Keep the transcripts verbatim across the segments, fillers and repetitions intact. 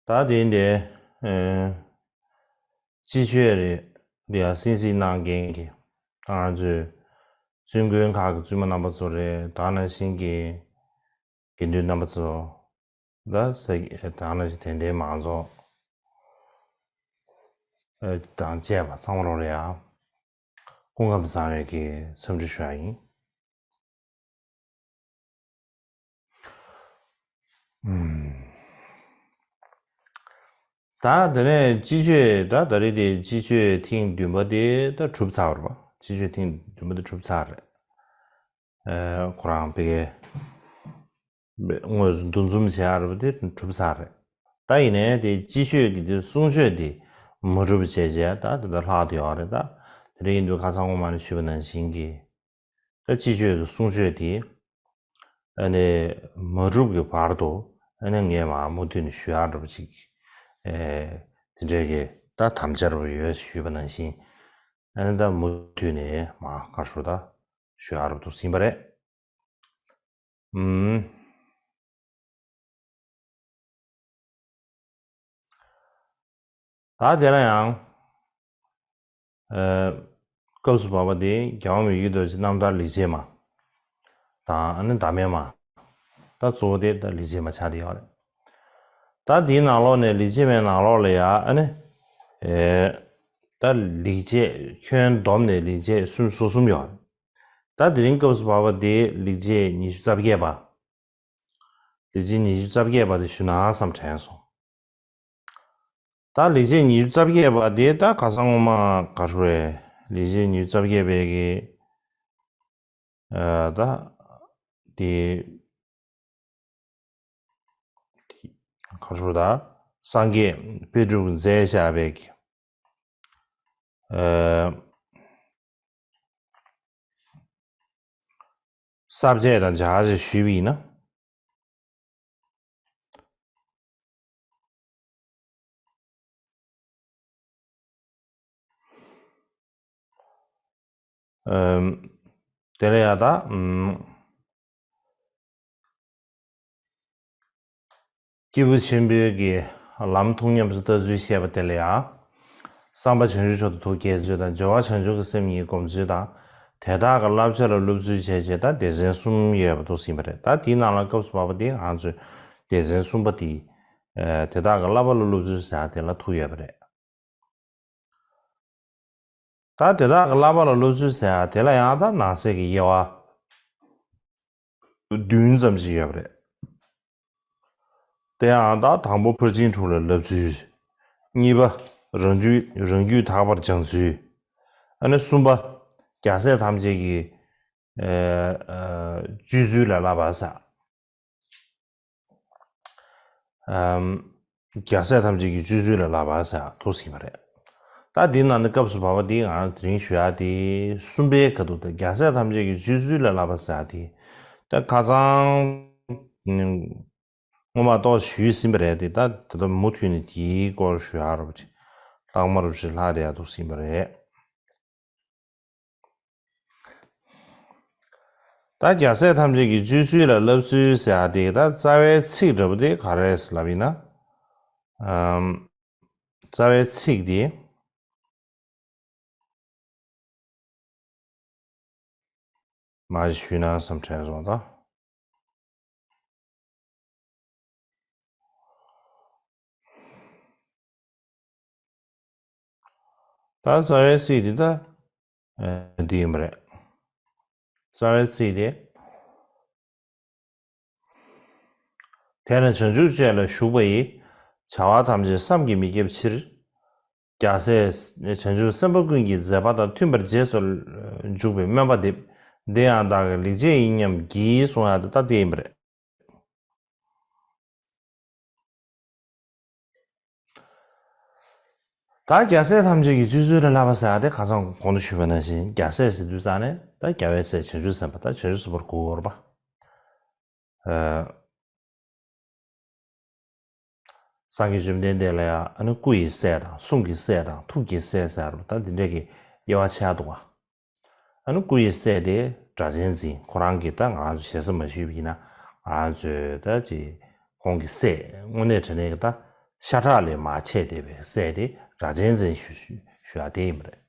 ད་དེ་འདི་ཨེ་སྤྱི་ཆོས་རེད། འདི་ཡང་གསན་གཟིགས་གནང་མཁན་གྱི་ང་ཚོའི་བཙུན་དགོན་ཁག་གི་བཙུན་མ་རྣམ་པ་ཚོ་རེད། ད་ནང་བཞིན་གྱི་དགེ་འདུན་རྣམ་པ་ཚོ། ད་ས་ད་ནང་བཞིན་དད་ལྡན་མང་ཚོགས་ཨེ་དང་བཅས་པ་ཚང་མ་ལོ་རེ་ཡང་སྐུ་ཁམས་བཟང་བའི་གི་འཚམས་འདྲི་ཞུ་ཡ་ཡིན། ཨུམ། ད་དེ་ནས་སྤྱི་ཆོས་ད་ད་རེས་དེ་སྤྱི་ཆོས་ཐེངས་བདུན་པ་དེ་ད་གྲུབ་ཚར་བ་རེད་པ། སྤྱི་ཆོས་ཐེངས་བདུན་པ་དེ་གྲུབ་ཚར་རེད། ཨེ་ཁོ་རང་ཕ་གིའི་དངོས་སུ་འདུ་འཛོམས་བྱས་ཡ་རེད་པ་དེ་གྲུབ་ཚར་རེད། ད་ཡིན་ནའི་དེ་སྤྱི་ཆོས་ཀྱི་དེ་གསུང་ཆོས་དེ་མ་གྲུབ་བྱས་བྱས་ད་དེ་ད་ལྷག་བསྡད་ཡོད་རེད། ད་དེ་འདྲ་ཡིན་དུས་ཁ་སང་སྔོན་མ་ནས་ཞུས་པ་ནང་བཞིན་གྱི། ད་སྤྱི་ཆོས་ཀྱི་གསུང་ཆོས་དེ་ཨ་ནི་མ་གྲུབ་ཀྱི་བར་དུ་ཨ་ནི་ངས་མར་མུ་མཐུད་ནས་ཞུ་ཡག་འདྲ་པོ་ཅིག་ཨེ་དེ་འདྲའི་གི་ད་དམ་བཅའ་རུ་ཡོད་ཞུས་པ་ནང་བཞིན། ཨ་ནི་ད་མུ་མཐུད་ནས་མར་ག་རེ་ཞུ་ད་ཞུ་ཡག་འདྲ་པོ་འདུག་ཟིན་པ་རེད། ཨུམ། ད་དེ་ལ་ཡང་ཨེ་སྐབས་སུ་བབ་པ་དེ་རྒྱལ་བ་མི་བསྐྱོད་རྡོ་རྗེ་རྣམ་ཐར་ལེགས་བྱས་མ་དང་། ཨ་ནི་བདག་མེད་མ། ད་གཙོ་བོ་དེ་ད་ལེགས་བྱས་མ་ཆགས་བསྡད་ཡོད་རེད། ད་དེའི་ནང་ལོགས་ནས་ལེགས་བྱས་མའི་ནང་ལོགས་ལ་ཡ་ཨ་ནི་ཨེ་ད་ལེགས་བྱས་ཁྱོན་བསྡོམས་ནས་ལེགས་བྱས་སུམ་ཅུ་སོ་གསུམ་ཡོད་རེད། ད་དེ་རིང་སྐབས་སུ་བབ་པ་དེ་ལེགས་བྱས་ཉི་ཤུ་རྩ་བརྒྱད་པ། ལེགས་བྱས་ཉི་ཤུ་རྩ་བརྒྱད་པ་དེ་ཞུ་ན་བསམ་དྲན་སོང་། ད་ལེགས་བྱས་ཉི་ཤུ་རྩ་བརྒྱད་པ་དེ་ད་ཁ་སང་སྔོན་མ་ག་རེ་རེད། ལེགས་བྱས་ཉི་ཤུ་རྩ་བརྒྱད་པའི་གི་ཨ་ད་དེ་ག་རེ་ཞུ་ད། སངས་རྒྱས་པཎ་གྲུབ་ཀྱིས་མཛད་བཞག་པའི་གི་ཨ་ས་བཅད་དང་སྦྱར་ཞིག་ཞུས་པ་ཡིན་ན། ཨམ། དེ་ལ་ཡ་ད། ཨམ། སྐྱེས་བུ་ཆེན་པོའི་གི་ལམ་ཐུགས་ཉམས་སུ་བསྟར་ཚུལ་བཤད་པ་དེ་ལ་ཡ། བསམ་པ་བྱང་ཆུབ་མཆོག་ཏུ་ཐུགས་བསྐྱེད་ཚུལ་དང་། སྦྱོར་བ་བྱང་ཆུབ་ཀྱི་སེམས་ཉིད་སྒོམ་ཚུལ་དང་། དེ་དག་གི་བསླབ་བྱ་ལ་སློབ་ཚུལ་བྱས་བྱས་ད་སྡེ་ཚན་གསུམ་ཡོད་པ་འདུག་ཟིན་པ་རེད། ད་དེའི་ནང་ལ་སྐབས་སུ་བབ་པ་དེ་ང་ཚོས་སྡེ་ཚན་གསུམ་པ་དེ། ཨ་དེ་དག་གི་བསླབ་པ་ལ་སློབ་ཚུལ་ཟེར་ཡ་དེ་ལ་ཐུག་ཡོད་པ་རེད། ད་དེ་དག་གི་བསླབ་པ་ལ་སློབ་ཚུལ་ཟེར་ཡ་དེ་ལ་ཡང་ད་ནང་གསེས་ཀྱི་དབྱེ་བ་བདུན་ཙམ་ཞིག་ཡོད་པ་རེད། དེ་ཡང་ད་དང་པོ་ཕར་ཕྱིན་དྲུག་ལ་བསླབ་ཚུལ། གཉིས་པ་རང་རྒྱུད་རང་རྒྱུད་དག་པར་སྦྱང་ཚུལ། ཨ་ནི་གསུམ་པ་རྒྱལ་སྲས་ཐམས་ཅད་ཀྱི་ཨ་ཨ་སྤྱོད་ཚུལ་ལ་བསླབ་པ་ཟེར། ཨམ། རྒྱལ་སྲས་ཐམས་ཅད་ཀྱི་སྤྱོད་ཚུལ་ལ་བསླབ་པ་ཟེར་ཐུག་ཟིན་པ་རེད། ད་འདི་ནང་ནས་སྐབས་སུ་བབ་པ་འདི་ང་དེ་རིང་ཞུ་ཡ་དེ་གསུམ་པའི་ཁ་ཐུག་ད་རྒྱལ་སྲས་ཐམས་ཅད་ཀྱི་སྤྱོད་ཚུལ་ལ་བསླབ་པ་ཟེར་ཡ་དེ། ད་ཁ་སང་སྔོན་མ་ཏོག་ཞུས་ཟིན་པ་རེད་དེ། ད་ད་ལྟ་མུ་མཐུད་ནས་དེའི་སྐོར་ཞུ་ཡ་རོབ་ཅིག་ལྷག་མ་རོབ་ཅིག་ལྷག་བསྡད་ཡ་ཐུག་ཟིན་པ་རེད། ད་རྒྱལ་སྲས་ཐམས་ཅད་ཀྱི་སྤྱོད་ཚུལ་ལ་བསླབ་ཚུལ་ཟེར་ཡ་དེ། ད་རྩ་བའི་ཚིག་འདྲ་པོ་དེ་ག་རེ་ལབ་ཡིན་ན། ཨམ། རྩ་བའི་ཚིག་དེ་མར་ཞུས་ན་བསམ་དྲན་སོང་ད། ད་རྩ་བའི་ཚིག་འདི་ད་ཨ་འདི་ཡིན་པ་རེད། རྩ་བའི་ཚིག་འདི། དེས་ན་བྱང་ཆུབ་ཅེས་ལ་ཞུགས་པ་ཡི། བྱ་བ་ཐམས་ཅད་བསམ་གྱིས་མི་ཁྱབ་ཕྱིར། རྒྱལ་སྲས་བྱང་ཆུབ་སེམས་དཔའ་ཀུན་གྱི་མཛད་པ་དང་མཐུན་པར་རྗེས་སུ་འཇུག་པའི་སྨོན་པ་འདེབས། འདི་ཡང་བདག་གི་ལེགས་སྤྱད་ཡིན་སྙམ་བགྱི་གསུང་ཡ་དེ་ད་དེ་ཡིན་པ་རེད། ད་རྒྱལ་སྲས་ཐམས་ཅད་ཀྱི་སྤྱོད་ཚུལ་ལ་བསླབ་པ་ཟེར་ཡ་དེ་ཁ་སང་གོང་དུ་ཞུས་པ་ནང་བཞིན། རྒྱལ་སྲས་ཟེར་དུས་ཙང་ནས་ད་རྒྱལ་བའི་སྲས་བྱང་ཆུབ་སེམས་དཔའ། ད་བྱང་ཆུབ་སེམས་དཔའ་གོ་དགོས་རེད་པ། ཨ། སངས་རྒྱས་བཅོམ་ལྡན་འདས་ལ་ཡང་ཨ་ནི་སྐུ་ཡི་སྲས་དང་གསུང་གི་སྲས་དང་ཐུགས་ཀྱི་སྲས་ཟེར་བ་ད་འདི་འདྲས་ཀྱི་དབྱེ་བ་ཕྱེ་ཡ་འདུག་ག། ཨ་ནི་སྐུ་ཡི་སྲས་དེ་སྒྲ་གཅན་འཛིན། ཁོ་རང་གིས་ད་ང་རང་ཚོ་ཞེ་ས་མ་ཞུས་པ་ཡིན་ན། ང་རང་ཚོས་ད་ཅིག་ཁོང་གི་སྲས་དངོས་གནས་དྲང་གནས་ཀྱི་ད་ ཤ་ཁྲག་ལས་མར་ཆད་བསྡད་པའི་སྲས་དེ་ར་ཆེན་འཛིན་ཞུ་ཞུ་ཞུ་ཡ་དེ་ཡིན་པ་རེད།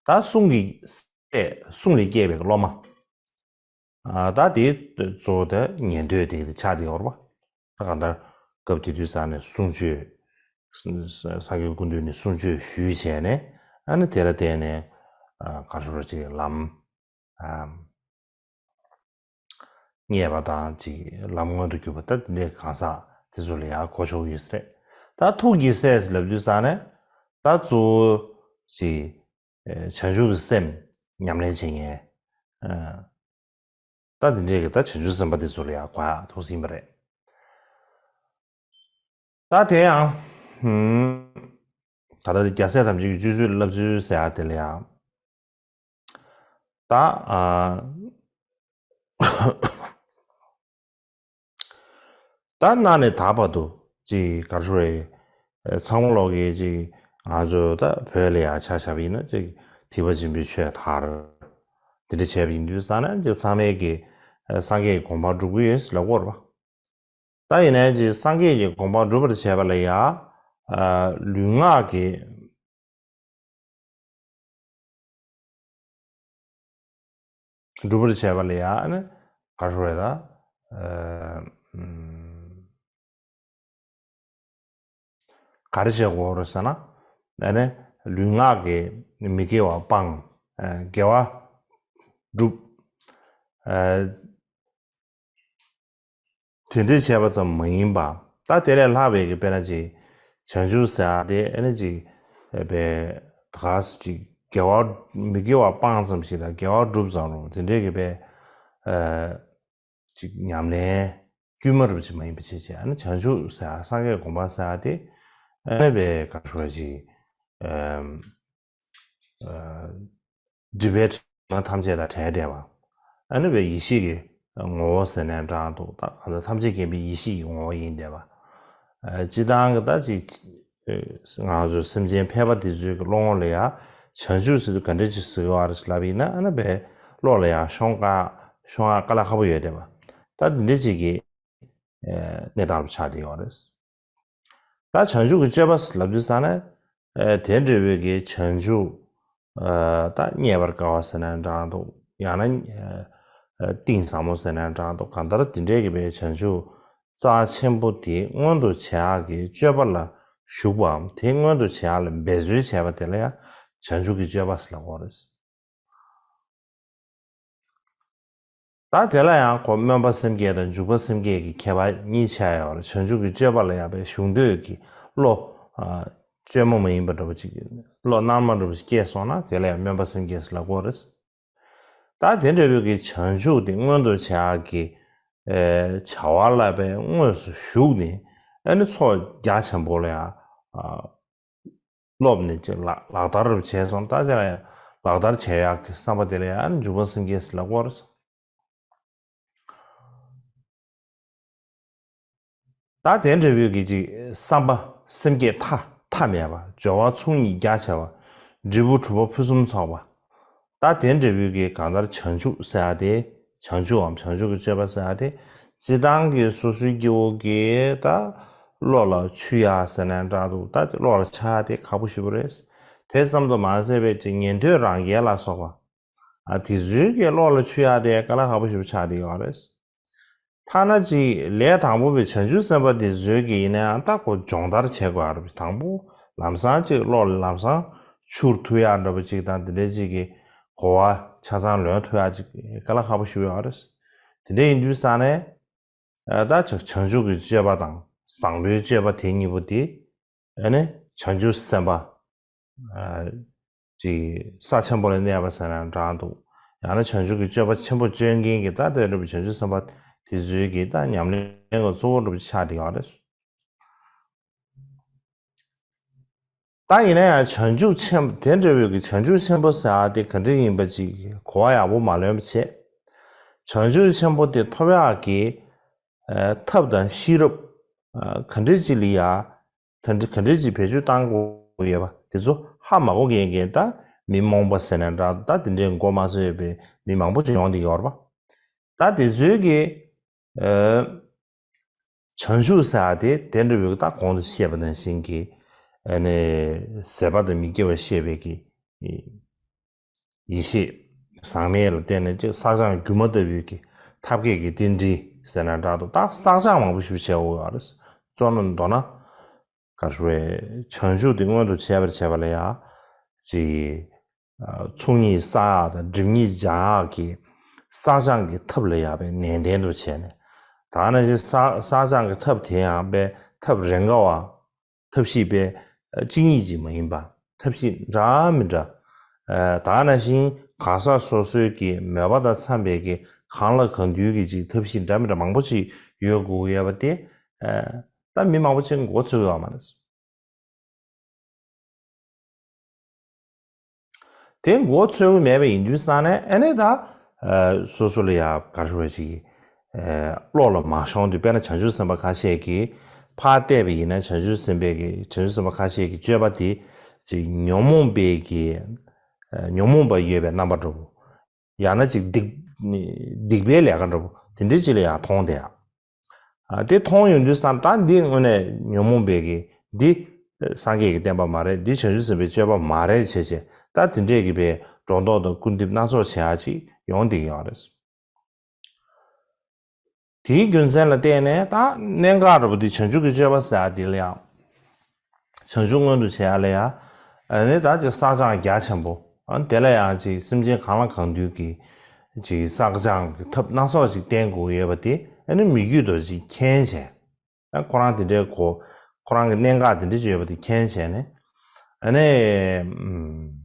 ད་གསུང་གི་སྲས་གསུང་ལས་སྐྱེས་པའི་སློབ་མ། ཨ་ད་དེ་གཙོ་བོ་དེ་ཉན་ཐོས་དེ་ཆགས་བསྡད་ཡོད་རེད་པ། ད་གང་ལྟར་སྐབས་དེ་དུས་ས་ནས་གསུང་ཆོས། ས་སངས་རྒྱས་སྐུ་མདུན་ནས་གསུང་ཆོས་ཞུས་བྱས་ནས། ཨ་ནི་དེ་ལ་བརྟེན་ནས་ཨ་ག་རེ་ཟེར་ཅིག་ལམ་ཨ་རྙེད་པ་དང་ཅིག་ལམ་མངོན་དུ་གྱུར་པ། ད་དེ་འདྲའི་གང་ཟག་དེ་ཚོ་ལ་ཡང་གོ་ཆོག་ཡོད་ས་རེད། ད་ཐུགས་ཀྱི་སྲས་ལབ་དུས་ས་ནས་ད་གཙོ་བོ་ཅིག་བྱང་ཆུབ་ཀྱི་སེམས་ཉམས་ལེན་བྱེད་མཁན། ད་འདི་འདྲའི་གི་ད་བྱང་ཆུབ་སེམས་དཔའ་དེ་ཚོ་ལ་ཡང་གོ་ཡག་ཐུགས་ཟིན་པ་རེད། ད་དེ་ཡང་། ད་ལྟ་རྒྱལ་སྲས་ཐམས་ཅད་ཀྱི་སྤྱོད་ཚུལ་བསླབ་ཚུལ་ཟེར་ཡག་དེ་ལ་ཡང་། ད་ཨ། ད་གནའ་ནས་ད་བར་དུ་ཅིག་ག་རེ་ཟེར་དགོས་རེད། ཚང་མ་ལོག་གི་ཅིག་ང་ཚོ་ད་བོད་ལ་ཡང་ཆ་བཞག་པ་ཡིན་ན་ཅིག་ཐེག་པ་ཆེན་པོའི་ཆོས་དར། དེ་འདྲ་བྱས་པ་ཡིན་དུས་ཙང་ན་ཅིག་ཚང་མས་ཀྱི་སངས་རྒྱས་ཀྱི་གོ་འཕང་སྒྲུབ་ཀྱི་ཡོད་ལབ་ཀྱི་ཡོད་རེད་པ། ད་ཡིན་ནའི་ཅིག་སངས་རྒྱས་ཀྱི་གོ་འཕང་སྒྲུབ་པར་བྱེད་པ་ལ་ཡང་ལུས་ངག་གི་སྒྲུབ་པར་བྱེད་པ་ལ་ཡང་ནི་ག་རེ་ཟེར་དགོས་རེད་ད། ཨ་ཨམ། ག་རེ་བྱེད་དགོས་རེད་ཟེར་ན། ཨ་ནི་ལུས་ངག་གི་མི་དགེ་བ་སྤང་། ཨ་དགེ་བ་སྒྲུབ། ཨ། དེ་འདྲ་བྱས་པ་ཙམ་མ་ཡིན་པ། ད་དེ་ལས་ལྷག་པའི་གི་དཔེར་ན་ཅིག་བྱང་ཆུབ་ཟེར་ཡག་དེ་ཨ་ནི་ཅིག་པའི་ག་ཅིག་དགེ་བ་མི་དགེ་བ་སྤངས་ཙམ་ཞིག་དང་དགེ་བ་སྒྲུབ་ཙམ་རུང་དེ་འདྲའི་གི་པའི་ཨ་ཅིག་ཉམས་ལེན་དཀྱུས་མ་རུ་ཅིག་མ་ཡིན་པ་བྱས་བྱས། ཨ་ནི་བྱང་ཆུབ་ཟེར་ཡག་སངས་རྒྱས་གོ་འཕང་ཟེར་ཡག་དེ་ཨ་ནི་པའི་ག་ཞུ་བ་ཅིག་ཨ། སྒྲིབ་པའི་དྲི་མ་ཐམས་ཅད་དང་བྲལ་བསྡད་པ། ཨ་ནི་བའི་ཡེ་ཤེས་ཀྱི་ངོ་བོ་ཟེར་ནའི་འདྲ་འདུག་ད་གང་ལྟར་ཐམས་ཅད་མཁྱེན་པའི་ཡེ་ཤེས་ཀྱི་ངོ་བོ་ཡིན་བསྡད་པ། ཨ་སྤྱིར་བཏང་གི་ད་ཅིག་ང་ཚོ་སེམས་ཅན་ཕལ་པ་དེ་ཚོའི་གི་བློ་ངོ་ལ་ཡང་བྱང་ཆུབ་ཟེར་དུས་ག་འདྲ་ཅིག་ཟེར་གི་ཡོད་རེད་ལབ་ཡིན་ན། ཨ་ནི་བའི་བློ་ལ་ཡང་ཤོང་ཀ་ཤོང་ཡག་དཀའ་ལས་ཁག་པོ་ཡོད་བསྡད་པ། ད་འདི་འདྲ་ཅིག་གི་གནས་སྟངས་རུ་ཆགས་བསྡད་ཡོད་རེད། ད་བྱང་ཆུབ་ཀྱི་སྤྱོད་པ་ལབ་དུས་ཙང་ན། ཨ་དེ་འདྲ་བའི་གི་བྱང་ཆུབ་ཨ་ད་རྙེད་པར་དཀའ་བ་ཟེར་ནའི་འདྲ་འདུག་ཡང་ན་ཨ་གཏིང་ཟབ་མོ་ཟེར་ནའི་འདྲ་འདུག་གང་ལྟར་དེ་འདྲའི་གི་བའི་བྱང་ཆུབ་རྩ་ཆེན་པོ་དེ་མངོན་དུ་བྱེད་ཡག་གི་སྤྱོད་པ་ལ་ཞུགས་པའམ་དེ་མངོན་དུ་བྱེད་ཡག་ལ་འབད་རྩོལ་བྱས་པ་དེ་ལ་ཡང་བྱང་ཆུབ་ཀྱི་སྤྱོད་པ་ཟེར་ལབ་དགོས་རེད། ད་དེ་ལ་ཡང་ཁོ་སྨོན་པ་སེམས་བསྐྱེད་དང་འཇུག་པ་སེམས་བསྐྱེད་ཀྱི་ཁྱད་པར་གཉིས་ཆགས་ཡོད་རེད། བྱང་ཆུབ་ཀྱི་སྤྱོད་པ་ལ་ཡང་པའི་གཞུང་འདོད་ཀྱི་བློ། ཨ་བཅོས་མ་མ་ཡིན་པ་འདྲ་པོ་ཅིག་བློ་རྣལ་མ་འདྲ་པོ་ཅིག་སྐྱེས་སོང་ན་དེ་ལ་ཡང་སྨོན་པ་སེམས་བསྐྱེད་ཟེར་ལབ་དགོས་རེད། ད་དེ་འདྲ་བོའི་གི་བྱང་ཆུབ་དེ་མངོན་དུ་བྱེད་ཡག་གི་ཨེ་བྱ་བ་ལ་པའི་དངོས་སུ་ཞུགས་ནས། ཨ་ནི་ཚོགས་རྒྱ་ཆེན་པོ་ལ་ཡང་ཨ་སློབ་ནས་ཅིག་ལག་ལག་བསྟར་བྱས་སོང་། ད་དེ་ལ་ཡང་ལག་བསྟར་བྱེད་ཡག་གི་བསམ་པ་དེ་ལ་ཡང་འཇུག་པ་སེམས་བསྐྱེད་ལབ་དགོས་རེད། ད་དེ་འདྲ་བོའི་གི་ཅིག་བསམ་པ་སེམས་བསྐྱེད་མཐའ་མཐའ་མེད་པ། སྦྱོར་བ་ཚོགས་གཉིས་རྒྱ་ཆེ་བ། འབྲས་བུ་གྲུབ་པ་ཕུན་སུམ་ཚོགས་པ། ད་དེ་འདྲ་བོའི་གི་གང་ལྟར་བྱང་ཆུབ་ཟེར་ཡག་དེ། བྱང་ཆུབ་འམ་བྱང་ཆུབ་ཀྱི་སྤྱོད་པ་ཟེར་ཡག་དེ། སྤྱིར་བཏང་གི་སོ་སོའི་སྐྱེ་བོ་གི་ད་བློ་ལ་ཆུད་ཡག་ཟེར་ནའི་འདྲ་འདུག་ད་བློ་ལ་འཆར་ཡག་དེ་ཁག་པོ་ཞེ་པོ་རེད། དེ་ཙམ་དུ་མ་ཟད་པའི་ཅིག་ཉན་ཐོས་རང་རྒྱལ་ལ་སོགས་པ། ཨ་དེ་ཚོའི་གི་བློ་ལ་ཆུད་ཡག་དེ་དཀའ་ལས་ཁག་པོ་ཞེ་པོ་ཆགས་བསྡད་ཡོད་རེད། ཐ་ན་ཅིག་ལས་དང་པོ་པའི་བྱང་ཆུབ་སེམས་དཔའ་དེ་ཚོའི་གི་ཡིན་ནའང་ད་ཁོ་སྦྱོང་བརྡར་བྱེད་དགོས་ཡག་རེད། དང་པོ་ལམ་སང་ཅིག་བློ་ལ་ལམ་སང་འཆར་ཐུབ་ཡག་འདྲ་པོ་ཅིག་དང་། དེ་འདྲའི་ཅིག་གི་གོ་བ་ཆ་ཚང་ལོན་ཐུབ་ཡག་ཅིག་དཀའ་ལས་ཁག་པོ་ཞེ་པོ་ཡོད་རེད། དེ་འདྲ་ཡིན་དུས་ཙང་ནས་ཨ་ད་ཅིག་བྱང་ཆུབ་ཀྱི་སྤྱོད་པ་དང་བཟང་པོའི་སྤྱོད་པ་དེ་གཉིས་པོ་དེ། ཨ་ནི་བྱང་ཆུབ་སེམས་དཔའ་ཨ་ཅིག་ས་ཆེན་པོ་ལ་གནས་པ་ཟེར་ན་འདྲ་འདུག་ཡང་ན་བྱང་ཆུབ་ཀྱི་སྤྱོད་པ་ཆེན་པོ་སྤྱོད་མཁན་གྱི་ད་དེ་འདྲ་བའི་བྱང་ཆུབ་སེམས་དཔའ་དེ་ཚོའི་གི་ད་ཉམས་ལེན་གྱི་གཙོ་བོ་འདྲ་པོ་ཆགས་བསྡད་ཡོད་རེད། ད་ཡིན་ན་ཡང་བྱང་ཆུབ་ཆེན་པོ་དེ་འདྲ་བའི་གི་བྱང་ཆུབ་ཆེན་པོ་ཟེར་ཡག་དེ་ག་འདྲ་ཡིན་པ་ཅིག་གོ་བ་ཡག་པོ་མ་ལོན་པ་བྱས། བྱང་ཆུབ་ཆེན་པོ་དེ་ཐོབ་ཡག་གི་ཨ་ཐབས་དང་ཤེས་རབ་ཨ་ག་འདྲ་ཅིག་ལ་ཡ། ད་འདི་ག་འདྲ་ཅིག་བེད་སྤྱོད་བཏང་དགོས་ཡོད་པ་དེ་ཚོ་ཧ་མ་གོ་མཁན་གྱི་ད་མི་རྨོངས་པ་ཟེར་ན་འདྲ། ད་དེ་འདྲའི་མགོ་མ་ཚོས་ཡོད་པའི་མི་མང་པོ་ཅིག་ཡོང་བསྡད་ཡོད་རེད་པ། ད་དེ་ཚོའི་གི་ཨ་ བྱང་ཆུབ་ཟེར་ཡ་དེ་དེ་འདྲ་བའི་ད་གོང་དུ་བཤད་པ་ནང་བཞིན་གྱི་ཨ་ནི་ཟད་པ་དང་མི་སྐྱེ་བ་ཤེས་པའི་གི་ཡེ་ཤེས་ཟག་མེད་ལ་བརྟེན་ནས་ཅིག་བསགས་སྦྱང་སྒྱུ་མ་ལྟ་བུའི་གི་ཐབས་མཁས་ཀྱི་རྟེན་འབྲེལ་ཟེར་ན་འདྲ་འདུག་ད་བསགས་སྦྱང་མང་པོ་ཞིག་བྱེད་དགོས་ཡོད་རེད། བཙོན་ནང་མདོར་ན་ག་རེ་ཟེར་བའི་བྱང་ཆུབ་དེ་མངོན་དུ་བྱས་པར་བྱེད་པ་ལ་ཡང་ཅིག་ཚོགས་གཉིས་བསགས་ཡག་དང་སྒྲིབ་གཉིས་སྦྱང་ཡག་གི་བསགས་སྦྱང་གི་ཐབས་ལ་ཡང་དཔེ་ནན་ཏན་དུ་བྱས་ནས། ད་ནང་བཞིན་བསགས་བསགས་སྦྱང་གི་ཐབས་དེ་ཡང་དཔེ་ཐབས་རེ་འགའ་བ། ཐབས་ཤེས་དཔེ་གཅིག་གཉིས་ཀྱིས་མ་ཡིན་པ། ཐབས་ཤེས་འདྲ་མི་འདྲ། ད་ནང་བཞིན་གང་ཟག་སོ་སོའི་གི་མོས་པ་དང་འཚམས་པའི་གི་གང་ལ་གང་འདུལ་གྱི་ཅིག་ཐབས་ཤེས་འདྲ་མི་འདྲ་མང་པོ་ཅིག་ཡོད་དགོས་ཀྱི་ཡོད་པ་དེ། ད་མི་མང་པོ་ཅིག་མགོ་ཚོས་ཡོད་མ་རེད། དེ་མགོ་ཚོས་ཀྱི་མེད་པ་ཡིན་དུས་ཙང་ནས་ཨ་ནི་ད། སོ་སོ་ལ་ཡ་ག་རེ་ཞུ་བ་ཞིག་བློ་ལ་མ་ཤོང་དུས། དཔེར་ན་བྱང་ཆུབ་སེམས་དཔའ་ཁ་ཤས་ཀྱིས་ཕར་བལྟས་པ་ཡིན་ན། བྱང་ཆུབ་སེམས་དཔའི་གི་བྱང་ཆུབ་སེམས་དཔའ་ཁ་ཤས་ཀྱི་སྤྱོད་པ་དེ་ཅིག་ཉོན་མོངས་པའི་གི་ཉོན་མོངས་པ་ཡོད་པའི་རྣམ་པ་འདྲ་བོ། ཡང་ན་ཅིག་སྡིག་སྡིག་པའི་ལས་ཀ་འདྲ་བོ་དེ་འདྲའི་ཅིག་ལ་ཡང་མཐོང་བསྡད་ཡ། དེ་མཐོང་ཡོང་དུས་ཙང་ད་འདི་དངོས་གནས་ཉོན་མོངས་པའི་གི་འདི་སངས་རྒྱས་ཀྱི་བསྟན་པ་མ་རེད། འདི་བྱང་ཆུབ་སེམས་དཔའི་སྤྱོད་པ་མ་རེད་བྱས་བྱས། ད་དེ་འདྲས་ཀྱི་པའི་སྒྲོ་འདོགས་དང་སྐུར་འདེབས་སྣ་ཚོགས་བྱེད་ཡ་ཅིག་ཡོང་བསྡད་ཀྱི་ཡོད་རེད། དེའི་རྒྱུ་མཚན་ལ་བརྟེན་ནས་ད་གནད་འགག་འདྲ་པོ་འདི་བྱང་ཆུབ་ཀྱི་སྤྱོད་པ་ཟེར་ཡ་འདི་ལ་ཡང་། བྱང་ཆུབ་མངོན་དུ་བྱེད་ཡ་ལ་ཡ། ཨ་ནི་ད་ཅིག་བསགས་སྦྱང་རྒྱ་ཆེན་པོ། ཨ་དེ་ལ་ཡང་ཅིག་སེམས་ཅན་གང་ལ་གང་འདུལ་གྱི་ཅིག་བསགས་སྦྱང་གི་ཐབས་སྣ་ཚོགས་ཅིག་བསྟེན་དགོས་ཡོད་པ་དེ་ཨ་ནི་མི་རྒྱུད་དུ་ཅིག་མཁྱེན་བྱས། ཨ་ཁོ་རང་དེ་འདྲའི་གོ། ཁོ་རང་གི་གནད་འགག་དེ་འདྲ་ཅིག་ཡོད་པ་དེ་མཁྱེན་བྱས་ནས། ཨ་ནི། ཨམ།